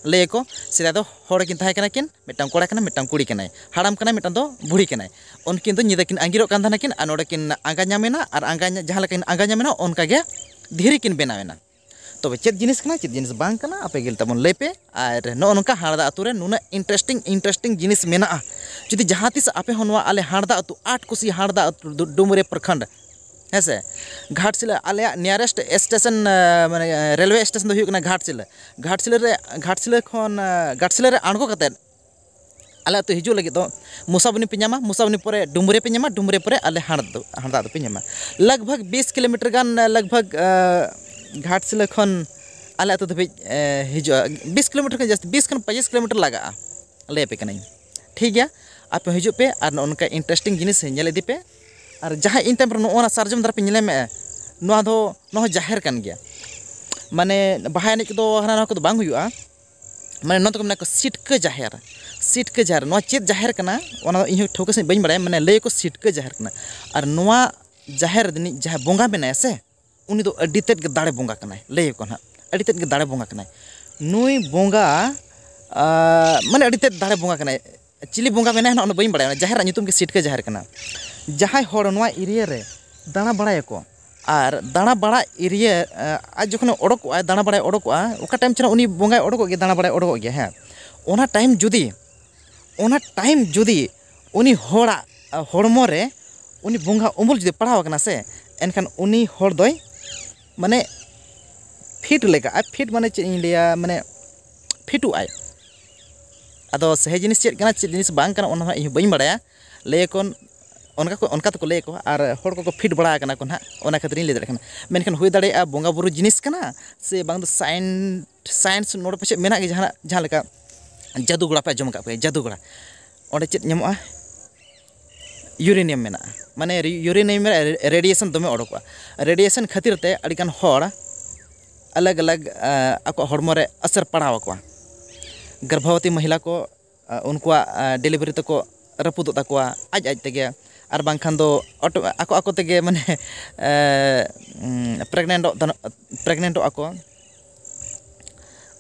ᱞᱟᱹᱭ ᱟᱠᱚ, ᱥᱮᱫᱟᱭ ᱫᱚ ᱦᱚᱲ ᱠᱤᱱ ᱛᱟᱦᱮᱸ ᱠᱟᱱᱟ ᱠᱤᱱ, ᱢᱤᱫᱴᱟᱝ ᱠᱚᱲᱟ ᱠᱟᱱᱟᱭ, ᱢᱤᱫᱴᱟᱝ ᱠᱩᱲᱤ ᱠᱟᱱᱟᱭ, ᱦᱟᱲᱟᱢ ᱠᱟᱱᱟᱭ, ᱢᱤᱫᱴᱟᱝ ᱫᱚ ᱵᱩᱲᱦᱤ ᱠᱟᱱᱟᱭ᱾ ᱩᱱᱠᱤᱱ ᱫᱚ ᱧᱤᱫᱟᱹ ᱠᱤᱱ ᱟᱸᱜᱤᱨᱚᱜ ᱠᱟᱱ ᱛᱟᱦᱮᱱᱟ ᱠᱤᱱ, ᱟᱨ ᱱᱚᱰᱮ ᱠᱤᱱ ᱟᱸᱜᱟ ᱧᱟᱢ ᱮᱱᱟ, ᱟᱨ ᱟᱸᱜᱟ ᱧᱟ-, ᱡᱟᱦᱟᱸ ᱞᱮᱠᱟ ᱠᱤᱱ ᱟᱸᱜᱟ ᱧᱟᱢ ᱮᱱᱟ, ᱚᱱᱠᱟ ᱜᱮ ᱫᱷᱤᱨᱤ ᱠᱤᱱ ᱵᱮᱱᱟᱣ ᱮᱱᱟ᱾ ᱛᱚᱵᱮ ᱪᱮᱫ ᱡᱤᱱᱤᱥ ᱠᱟᱱᱟ, ᱪᱮᱫ ᱡᱤᱱᱤᱥ ᱵᱟᱝ ᱠᱟᱱᱟ, ᱟᱯᱮ ᱜᱮ ᱛᱟᱵᱚᱱ ᱞᱟᱹᱭ ᱯᱮ᱾ ᱟᱨ ᱱᱚᱜᱼᱚ ᱱᱚᱝᱠᱟ ᱦᱟᱲᱫᱟ ᱟᱹᱛᱩ ᱨᱮ ᱱᱩᱱᱟᱹᱜ interesting, interesting ᱡᱤᱱᱤᱥ ᱢᱮᱱᱟᱜᱼᱟ᱾ ᱡᱩᱫᱤ ᱡᱟᱦᱟᱸ ᱛᱤᱥ ᱟᱯᱮ ᱦᱚᱸ ᱱᱚᱣᱟ ᱟᱞᱮ ᱦᱟᱲᱫᱟ ᱟᱹᱛᱩ, ᱟᱴ ᱠᱩᱥᱤ ᱦᱟᱲᱫᱟ ᱟᱹᱛᱩ, ᱰᱩ-, ᱰᱩᱢᱨᱤ ᱯᱨᱚᱠᱷᱚᱸᱰ, ᱦᱮᱸ ᱥᱮ, ᱜᱷᱟᱴᱥᱤᱞᱟᱹ ᱟᱞᱮᱭᱟᱜ nearest station, ᱟᱸ, ᱢᱟᱱᱮ, ᱟᱸ, railway station ᱫᱚ ᱦᱩᱭᱩᱜ ᱠᱟᱱᱟ ᱜᱷᱟᱴᱥᱤᱞᱟᱹ᱾ ᱜᱷᱟᱴᱥᱤᱞᱟᱹ ᱨᱮ, ᱜᱷᱟᱴᱥᱤᱞᱟᱹ ᱠᱷᱚᱱ, ᱟᱸ, ᱜᱷᱟᱴᱥᱤᱞᱟᱹ ᱨᱮ ᱟᱬᱜᱚ ᱠᱟᱛᱮᱫ ᱟᱞᱮ ᱟᱹᱛᱩ ᱦᱤᱡᱩᱜ ᱞᱟᱹᱜᱤᱫ ᱫᱚ ᱢᱩᱥᱟᱵᱚᱱᱤ ᱯᱮ ᱧᱟᱢᱟ, ᱢᱩᱥᱟᱵᱚᱱᱤ ᱯᱚᱨᱮ ᱰᱩᱢᱨᱤ ᱯᱮ ᱧᱟᱢᱟ, ᱰᱩᱢᱨᱤ ᱯᱚᱨᱮ ᱟᱞᱮ ᱦᱟᱲ-, ᱦᱟᱲᱫᱟ ᱫᱚᱯᱮ ᱧᱟᱢᱟ᱾ ᱞᱟᱜᱽ ᱵᱷᱟᱜᱽ ᱵᱤᱥ ᱠᱤᱞᱳᱢᱤᱴᱟᱨ ᱜᱟᱱ, ᱞᱟᱜᱽ ᱵᱷᱟᱜᱽ, ᱟᱸ, ᱜᱷᱟᱴᱥᱤᱞᱟᱹ ᱠᱷᱚᱱ ᱟᱞᱮ ᱟᱹᱛᱩ ᱫᱷᱟᱹᱵᱤᱡ, ᱮ, ᱦᱤᱡᱩᱜᱼᱟ᱾ ᱵᱤᱥ ᱠᱤᱞᱳᱢᱤᱴᱟᱨ ᱠᱷᱚᱱ ᱡᱟᱹᱥᱛᱤ, ᱵᱤᱥ ᱠᱷᱚᱱ ᱯᱚᱸᱪᱤᱥ ᱠᱤᱞᱳᱢᱤᱴᱟᱨ ᱞᱟᱜᱟᱜᱼᱟ, ᱞᱟᱹᱭ ᱟᱯᱮ ᱠᱟᱹᱱᱟᱹᱧ᱾ ᱴᱷᱤᱠ ᱜᱮᱭᱟ, ᱟᱯᱮ ᱦᱚᱸ ᱦᱤᱡᱩᱜ ᱯᱮ ᱟᱨ ᱱᱚᱜᱼᱚ ᱱᱚᱝᱠᱟ interesting ᱡᱤᱱᱤᱥ ᱧᱮᱞ ᱤᱫᱤ ᱯᱮ᱾ ᱟᱨ ᱡᱟᱦᱟᱸ ᱤᱧ ᱛᱟᱭᱚᱢ ᱨᱮ ᱱᱚᱜᱼᱚ ᱱᱟ ᱥᱟᱨᱡᱚᱢ ᱫᱟᱨᱮ ᱯᱮ ᱧᱮᱞ ᱧᱟᱢᱮᱫᱼᱟ, ᱱᱚᱣᱟ ᱫᱚ, ᱱᱚᱣᱟ ᱦᱚᱸ ᱡᱟᱦᱮᱨ ᱠᱟᱱ ᱜᱮᱭᱟ᱾ ᱢᱟᱱᱮ ᱵᱟᱦᱟ ᱮᱱᱮᱡ ᱠᱚᱫᱚ ᱦᱟᱱᱟ ᱱᱚᱣᱟ ᱠᱚᱫᱚ ᱵᱟᱝ ᱦᱩᱭᱩᱜᱼᱟ᱾ ᱢᱟᱱᱮ ᱱᱚᱣᱟ ᱫᱚᱠᱚ ᱢᱮᱱᱟ ᱠᱚ ᱥᱤᱴᱠᱟᱹ ᱡᱟᱦᱮᱨ, ᱥᱤᱴᱠᱟᱹ ᱡᱟᱦᱮᱨ᱾ ᱱᱚᱣᱟ ᱪᱮᱫ ᱡᱟᱦᱮᱨ ᱠᱟᱱᱟ, ᱚᱱᱟ ᱫᱚ ᱤᱧ ᱦᱚᱸ ᱴᱷᱟᱹᱣᱠᱟᱹ ᱥᱟᱺᱦᱤᱡ ᱵᱟᱹᱧ ᱵᱟᱲᱟᱭᱟ, ᱢᱟᱱᱮ ᱞᱟᱹᱭ ᱟᱠᱚ ᱥᱤᱴᱠᱟᱹ ᱡᱟᱦᱮᱨ ᱠᱟᱱᱟ᱾ ᱟᱨ ᱱᱚᱣᱟ ᱡᱟᱦᱮᱨ ᱨᱤᱱᱤᱡ ᱡᱟᱦᱟᱸ ᱵᱚᱸᱜᱟ ᱢᱮᱱᱟᱭᱟ ᱥᱮ, ᱩᱱᱤ ᱫᱚ ᱟᱹᱰᱤ ᱛᱮᱫ ᱜᱮ ᱫᱟᱲᱮ ᱵᱚᱸᱜᱟ ᱠᱟᱱᱟᱭ, ᱞᱟᱹᱭ ᱟᱠᱚ ᱱᱟᱦᱟᱜ, ᱟᱹᱰᱤ ᱛᱮᱫ ᱜᱮ ᱫᱟᱲᱮ ᱵᱚᱸᱜᱟ ᱠᱟᱱᱟᱭ᱾ ᱱᱩᱭ ᱵᱚᱸᱜᱟ, ᱟᱸ, ᱢᱟᱱᱮ ᱟᱹᱰᱤ ᱛᱮᱫ ᱫᱟᱲᱮ ᱵᱚᱸᱜᱟ ᱠᱟᱱᱟᱭ᱾ ᱪᱤᱞᱤ ᱵᱚᱸᱜᱟ ᱢᱮᱱᱟᱭᱟ ᱱᱟᱦᱟᱜ, ᱚᱱᱟ ᱵᱟᱹᱧ ᱵᱟᱲᱟᱭᱟ᱾ ᱚᱱᱟ ᱡᱟᱦᱮᱨ ᱨᱮᱱᱟᱜ ᱧᱩᱛᱩᱢ ᱜᱮ ᱥᱤᱴᱠᱟᱹ ᱡᱟᱦᱮᱨ ᱠᱟᱱᱟ᱾ ᱡᱟᱦᱟᱸᱭ ᱦᱚᱲ ᱱᱚᱣᱟ ᱮᱨᱤᱭᱟ ᱨᱮ ᱫᱟᱬᱟ ᱵᱟᱲᱟᱭᱟᱠᱚ, ᱟᱨ ᱫᱟᱬᱟ ᱵᱟᱲᱟ ᱮᱨᱤᱭᱟ, ᱟᱡ ᱡᱚᱠᱷᱚᱱᱮ ᱚᱰᱚᱠᱚᱜᱼᱟᱭ, ᱫᱟᱬᱟ ᱵᱟᱲᱟᱭ ᱚᱰᱚᱠᱚᱜᱼᱟ, ᱚᱠᱟ ᱴᱟᱭᱤᱢ ᱪᱚ ᱩᱱᱤ ᱵᱚᱸᱜᱟᱭ ᱚᱰᱚᱠᱚᱜ ᱜᱮᱭᱟ, ᱫᱟᱬᱟ ᱵᱟᱲᱟᱭ ᱚᱰᱚᱠᱚᱜ ᱜᱮᱭᱟ, ᱦᱮᱸ, ᱚᱱᱟ ᱴᱟᱭᱤᱢ ᱡᱩᱫᱤ, ᱚᱱᱟ ᱴᱟᱭᱤᱢ ᱡᱩᱫᱤ ᱩᱱᱤ ᱦᱚᱲᱟᱜ, ᱟ, ᱦᱚᱲᱢᱚ ᱨᱮ ᱩᱱᱤ ᱵᱚᱸᱜᱟ ᱩᱢᱩᱞ ᱡᱩᱫᱤ ᱯᱟᱲᱟᱣ ᱟᱠᱟᱱᱟ ᱥᱮ, ᱮᱱᱠᱷᱟᱱ ᱩᱱᱤ ᱦᱚᱲ ᱫᱚᱭ, ᱢᱟᱱᱮ, ᱯᱷᱤᱴ ᱞᱮᱠᱟ᱾ ᱟᱨ ᱯᱷᱤᱴ ᱢᱟᱱᱮ ᱪᱮᱫ ᱤᱧ ᱞᱟᱹᱭᱟ, ᱢᱟᱱᱮ, ᱯᱷᱤᱴᱚᱜ ᱟᱭ᱾ ᱟᱫᱚ ᱥᱟᱹᱦᱤ ᱡᱤᱱᱤᱥ ᱪᱮᱫ ᱠᱟᱱᱟ, ᱪᱮᱫ ᱡᱤᱱᱤᱥ ᱵᱟᱝ ᱠᱟᱱᱟ, ᱚᱱᱟ ᱦᱚᱸ ᱤᱧ ᱦᱚᱸ ᱵᱟᱹᱧ ᱵᱟᱲᱟᱭᱟ᱾ ᱞᱟᱹᱭᱟᱠᱚ ᱚᱱᱠᱟ ᱠᱚ, ᱚᱱᱠᱟ ᱛᱮᱠᱚ ᱞᱟᱹᱭᱟᱠᱚ, ᱟᱨ ᱦᱚᱲ ᱠᱚᱠᱚ ᱯᱷᱤᱴ ᱵᱟᱲᱟ ᱟᱠᱟᱱᱟ ᱠᱚ ᱱᱟᱦᱟᱜ, ᱚᱱᱟ ᱠᱷᱟᱹᱛᱤᱨ ᱤᱧ ᱞᱟᱹᱭ ᱫᱟᱲᱮᱭᱟᱜ ᱠᱟᱱᱟ᱾ ᱢᱮᱱᱠᱷᱟᱱ ᱦᱩᱭ ᱫᱟᱲᱮᱭᱟᱜᱼᱟ ᱵᱚᱸᱜᱟ ᱵᱩᱨᱩ ᱡᱤᱱᱤᱥ ᱠᱟᱱᱟ, ᱥᱮ ᱵᱟᱝ ᱫᱚ ᱥᱟᱭᱮᱱᱥ, ᱥᱟᱭᱮᱱᱥ ᱱᱚᱰᱮ ᱯᱟᱪᱮᱫ ᱢᱮᱱᱟᱜ ᱜᱮ ᱡᱟᱦᱟᱱᱟᱜ, ᱡᱟᱦᱟᱸ ᱞᱮᱠᱟ ᱡᱟᱫᱩᱜᱚᱲᱟ ᱯᱮ ᱟᱸᱡᱚᱢ ᱟᱠᱟᱫ ᱯᱮ, ᱡᱟᱫᱩᱜᱚᱲᱟ, ᱚᱸᱰᱮ ᱪᱮᱫ ᱧᱟᱢᱚᱜᱼᱟ? ᱤᱭᱩᱨᱮᱱᱤᱭᱟᱢ ᱢᱮᱱᱟᱜᱼᱟ, ᱢᱟᱱᱮ ᱨᱤ-, ᱤᱭᱩᱨᱮᱱᱤᱭᱟᱢ ᱨᱮ ᱨᱮᱰᱤᱭᱮᱥᱚᱱ ᱫᱚᱢᱮ ᱚᱰᱚᱠᱚᱜᱼᱟ᱾ ᱨᱮᱰᱤᱭᱮᱥᱚᱱ ᱠᱷᱟᱹᱛᱤᱨ ᱛᱮ ᱟᱹᱰᱤᱜᱟᱱ ᱦᱚᱲ ᱟᱞᱟᱜᱽ ᱟᱞᱟᱜᱽ, ᱟ, ᱟᱠᱚᱣᱟᱜ ᱦᱚᱲᱢᱚ ᱨᱮ ᱟᱥᱟᱨ ᱯᱟᱲᱟᱣ ᱟᱠᱚᱣᱟ᱾ ᱜᱚᱨᱵᱷᱚᱵᱚᱛᱤ ᱢᱚᱦᱤᱞᱟ ᱠᱚ, ᱟ, ᱩᱱᱠᱩᱣᱟᱜ, ᱟ, ᱰᱮᱞᱤᱵᱷᱟᱨᱤ ᱛᱟᱠᱚ ᱨᱟᱹᱯᱩᱫᱚᱜ ᱛᱟᱠᱚᱣᱟ ᱟᱡ ᱟᱡ ᱛᱮᱜᱮ, ᱟᱨ ᱵᱟᱝᱠᱷᱟᱱ ᱫᱚ ᱚᱴᱳ-, ᱟᱠᱚ ᱟᱠᱚ ᱛᱮᱜᱮ, ᱢᱟᱱᱮ, ᱮ, ᱩᱢ, ᱯᱨᱮᱜᱽᱱᱮᱱᱴᱚᱜ ᱛᱟᱱ-, ᱯᱨᱮᱜᱽᱱᱮᱱᱴᱚᱜ ᱟᱠᱚ᱾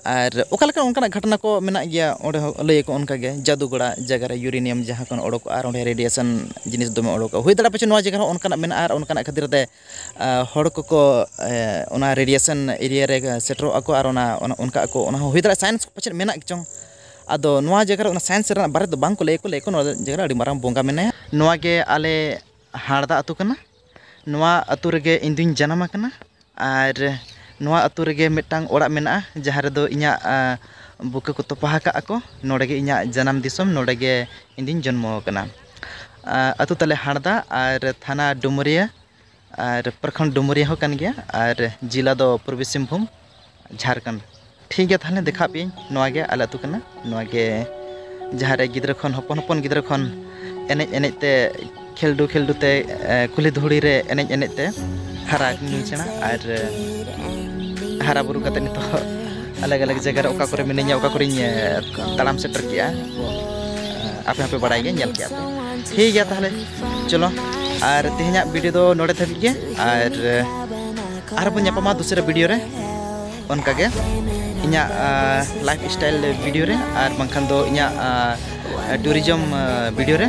ᱟᱨ ᱚᱠᱟ ᱞᱮᱠᱟ ᱚᱱᱠᱟᱱᱟᱜ ᱜᱷᱚᱴᱚᱱᱟ ᱠᱚ ᱢᱮᱱᱟᱜ ᱜᱮᱭᱟ, ᱚᱸᱰᱮ ᱦᱚᱸ ᱞᱟᱹᱭ ᱟᱠᱚ ᱚᱱᱠᱟ ᱜᱮ, ᱡᱟᱫᱩᱜᱚᱲᱟ ᱡᱟᱭᱜᱟ ᱨᱮ ᱤᱭᱩᱨᱮᱱᱤᱭᱟᱢ ᱡᱟᱦᱟᱸ ᱠᱷᱚᱱ ᱚᱰᱚᱠᱚᱜᱼᱟ, ᱟᱨ ᱚᱸᱰᱮ ᱨᱮᱰᱤᱭᱮᱥᱚᱱ ᱡᱤᱱᱤᱥ ᱫᱚᱢᱮ ᱚᱰᱚᱠᱚᱜᱼᱟ᱾ ᱦᱩᱭ ᱫᱟᱲᱮᱭᱟᱜᱼᱟ ᱯᱟᱪᱮ ᱱᱚᱣᱟ ᱡᱟᱭᱜᱟ ᱨᱮᱦᱚᱸ ᱚᱱᱠᱟᱱᱟᱜ ᱢᱮᱱᱟᱜᱼᱟ, ᱟᱨ ᱚᱱᱠᱟᱱᱟᱜ ᱠᱷᱟᱹᱛᱤᱨ ᱛᱮ, ᱟ, ᱦᱚᱲ ᱠᱚᱠᱚ, ᱮ, ᱚᱱᱟ ᱨᱮᱰᱤᱭᱮᱥᱚᱱ ᱮᱨᱤᱭᱟ ᱨᱮ ᱥᱮᱴᱮᱨᱚᱜ ᱟᱠᱚ, ᱟᱨ ᱚᱱᱟ, ᱚᱱᱟ, ᱚᱱᱠᱟ ᱟᱠᱚ, ᱚᱱᱟ ᱦᱚᱸ ᱦᱩᱭ ᱫᱟᱲᱮᱭᱟᱜᱼᱟ ᱥᱟᱭᱮᱱᱥ ᱯᱟᱪᱮᱫ ᱢᱮᱱᱟᱜ ᱪᱚᱝ᱾ ᱟᱫᱚ ᱱᱚᱣᱟ ᱡᱟᱭᱜᱟ ᱨᱮ ᱚᱱᱟ ᱥᱟᱭᱮᱱᱥ ᱨᱮᱱᱟᱜ ᱵᱟᱨᱮ ᱫᱚ ᱵᱟᱝ ᱠᱚ ᱞᱟᱹᱭ ᱟᱠᱚ, ᱞᱟᱹᱭ ᱟᱠᱚ ᱱᱚᱣᱟ ᱡᱟᱭᱜᱟ ᱨᱮ ᱟᱹᱰᱤ ᱢᱟᱨᱟᱝ ᱵᱚᱸᱜᱟ ᱢᱮᱱᱟᱭᱟ᱾ ᱱᱚᱣᱟ ᱜᱮ ᱟᱞᱮ ᱦᱟᱲᱫᱟ ᱟᱹᱛᱩ ᱠᱟᱱᱟ᱾ ᱱᱚᱣᱟ ᱟᱹᱛᱩ ᱨᱮᱜᱮ ᱤᱧ ᱫᱩᱧ ᱡᱟᱱᱟᱢ ᱟᱠᱟᱱᱟ᱾ ᱟᱨ ᱱᱚᱣᱟ ᱟᱹᱛᱩ ᱨᱮᱜᱮ ᱢᱤᱫᱴᱟᱝ ᱚᱲᱟᱜ ᱢᱮᱱᱟᱜᱼᱟ, ᱡᱟᱦᱟᱸ ᱨᱮᱫᱚ ᱤᱧᱟᱹᱜ, ᱟ, ᱵᱩᱠᱟᱹ ᱠᱚ ᱛᱚᱯᱟ ᱟᱠᱟᱫ ᱟᱠᱚ᱾ ᱱᱚᱰᱮ ᱜᱮ ᱤᱧᱟᱹᱜ ᱡᱟᱱᱟᱢ ᱫᱤᱥᱚᱢ, ᱱᱚᱰᱮ ᱜᱮ ᱤᱧ ᱫᱩᱧ ᱡᱚᱱᱢᱚ ᱟᱠᱟᱱᱟ᱾ ᱟ, ᱟᱹᱛᱩ ᱛᱟᱞᱮ ᱦᱟᱲᱫᱟ ᱟᱨ ᱛᱷᱟᱱᱟ ᱰᱩᱢᱩᱨᱤᱭᱟᱹ ᱟᱨ ᱯᱨᱚᱠᱷᱚᱸᱰ ᱰᱩᱢᱩᱨᱤᱭᱟᱹ ᱦᱚᱸ ᱠᱟᱱ ᱜᱮᱭᱟ, ᱟᱨ ᱡᱮᱞᱟ ᱫᱚ ᱯᱩᱨᱵᱤ ᱥᱤᱝᱵᱷᱩᱢ, ᱡᱷᱟᱲᱠᱷᱚᱸᱰ᱾ ᱴᱷᱤᱠ ᱜᱮᱭᱟ, ᱛᱟᱦᱚᱞᱮ ᱫᱮᱠᱷᱟᱣ ᱯᱮᱭᱟᱹᱧ, ᱱᱚᱣᱟ ᱜᱮ ᱟᱞᱮ ᱟᱹᱛᱩ ᱠᱟᱱᱟ᱾ ᱱᱚᱣᱟ ᱜᱮ ᱡᱟᱦᱟᱸ ᱨᱮ ᱜᱤᱫᱽᱨᱟᱹ ᱠᱷᱚᱱ, ᱦᱚᱯᱚᱱ ᱦᱚᱯᱚᱱ ᱜᱤᱫᱽᱨᱟᱹ ᱠᱷᱚᱱ ᱮᱱᱮᱡ ᱮᱱᱮᱡ ᱛᱮ, ᱠᱷᱮᱞᱰᱩ ᱠᱷᱮᱞᱰᱩ ᱛᱮ, ᱮ, ᱠᱩᱞᱦᱤ ᱫᱷᱩᱲᱤ ᱨᱮ ᱮᱱᱮᱡ ᱮᱱᱮᱡ ᱛᱮ ᱦᱟᱨᱟ ᱟᱠᱟᱱᱟᱹᱧ ᱥᱮᱬᱟ, ᱟᱨ, ᱮ, ᱦᱟᱨᱟ ᱵᱩᱨᱩ ᱠᱟᱛᱮ ᱱᱤᱛᱚᱜ ᱟᱞᱟᱜᱽ ᱟᱞᱟᱜᱽ ᱡᱟᱭᱜᱟ ᱨᱮ ᱚᱠᱟ ᱠᱚᱨᱮ ᱢᱤᱱᱟᱹᱧᱟ, ᱚᱠᱟ ᱠᱚᱨᱮᱧ, ᱮ, ᱛᱟᱲᱟᱢ ᱥᱮᱴᱮᱨ ᱠᱮᱜᱼᱟ, ᱟᱯᱮ ᱦᱚᱸᱯᱮ ᱵᱟᱲᱟᱭ ᱜᱮᱭᱟ, ᱧᱮᱞ ᱠᱮᱜᱼᱟ ᱯᱮ᱾ ᱴᱷᱤᱠ ᱜᱮᱭᱟ, ᱛᱟᱦᱚᱞᱮ ᱪᱚᱞᱚ, ᱟᱨ ᱛᱮᱦᱮᱧᱟᱜ ᱵᱷᱤᱰᱤᱭᱳ ᱫᱚ ᱱᱚᱰᱮ ᱫᱷᱟᱹᱵᱤᱡ ᱜᱮ, ᱟᱨ, ᱮ, ᱟᱨᱦᱚᱸ ᱵᱚᱱ ᱧᱟᱯᱟᱢᱟ ᱫᱚᱥᱨᱟ ᱵᱷᱤᱰᱤᱭᱳ ᱨᱮ᱾ ᱚᱱᱠᱟᱜᱮ ᱤᱧᱟᱹᱜ ᱞᱟᱭᱤᱯᱷ ᱥᱴᱟᱭᱤᱞ ᱵᱷᱤᱰᱤᱭᱳ ᱨᱮ ᱟᱨ ᱵᱟᱝᱠᱷᱟᱱ ᱫᱚ ᱤᱧᱟᱹᱜ ᱴᱩᱨᱤᱡᱚᱢ ᱵᱷᱤᱰᱤᱭᱳ ᱨᱮ᱾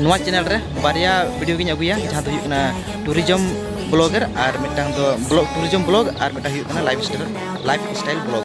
ᱱᱚᱣᱟ ᱪᱮᱱᱮᱞ ᱨᱮ ᱵᱟᱨᱭᱟ ᱵᱷᱤᱰᱤᱭᱳ ᱜᱤᱧ ᱟᱹᱜᱩᱭᱟ, ᱡᱟᱦᱟᱸ ᱫᱚ ᱦᱩᱭᱩᱜ ᱠᱟᱱᱟ ᱴᱩᱨᱤᱡᱚᱢ ᱵᱞᱚᱜᱟᱨ ᱟᱨ ᱢᱤᱫᱴᱟᱝ ᱫᱚ ᱵᱞᱚᱜ, ᱴᱩᱨᱤᱡᱚᱢ ᱵᱞᱚᱜ ᱟᱨ ᱢᱤᱫᱴᱟᱝ ᱦᱩᱭᱩᱜ ᱠᱟᱱᱟ life style, life style blog.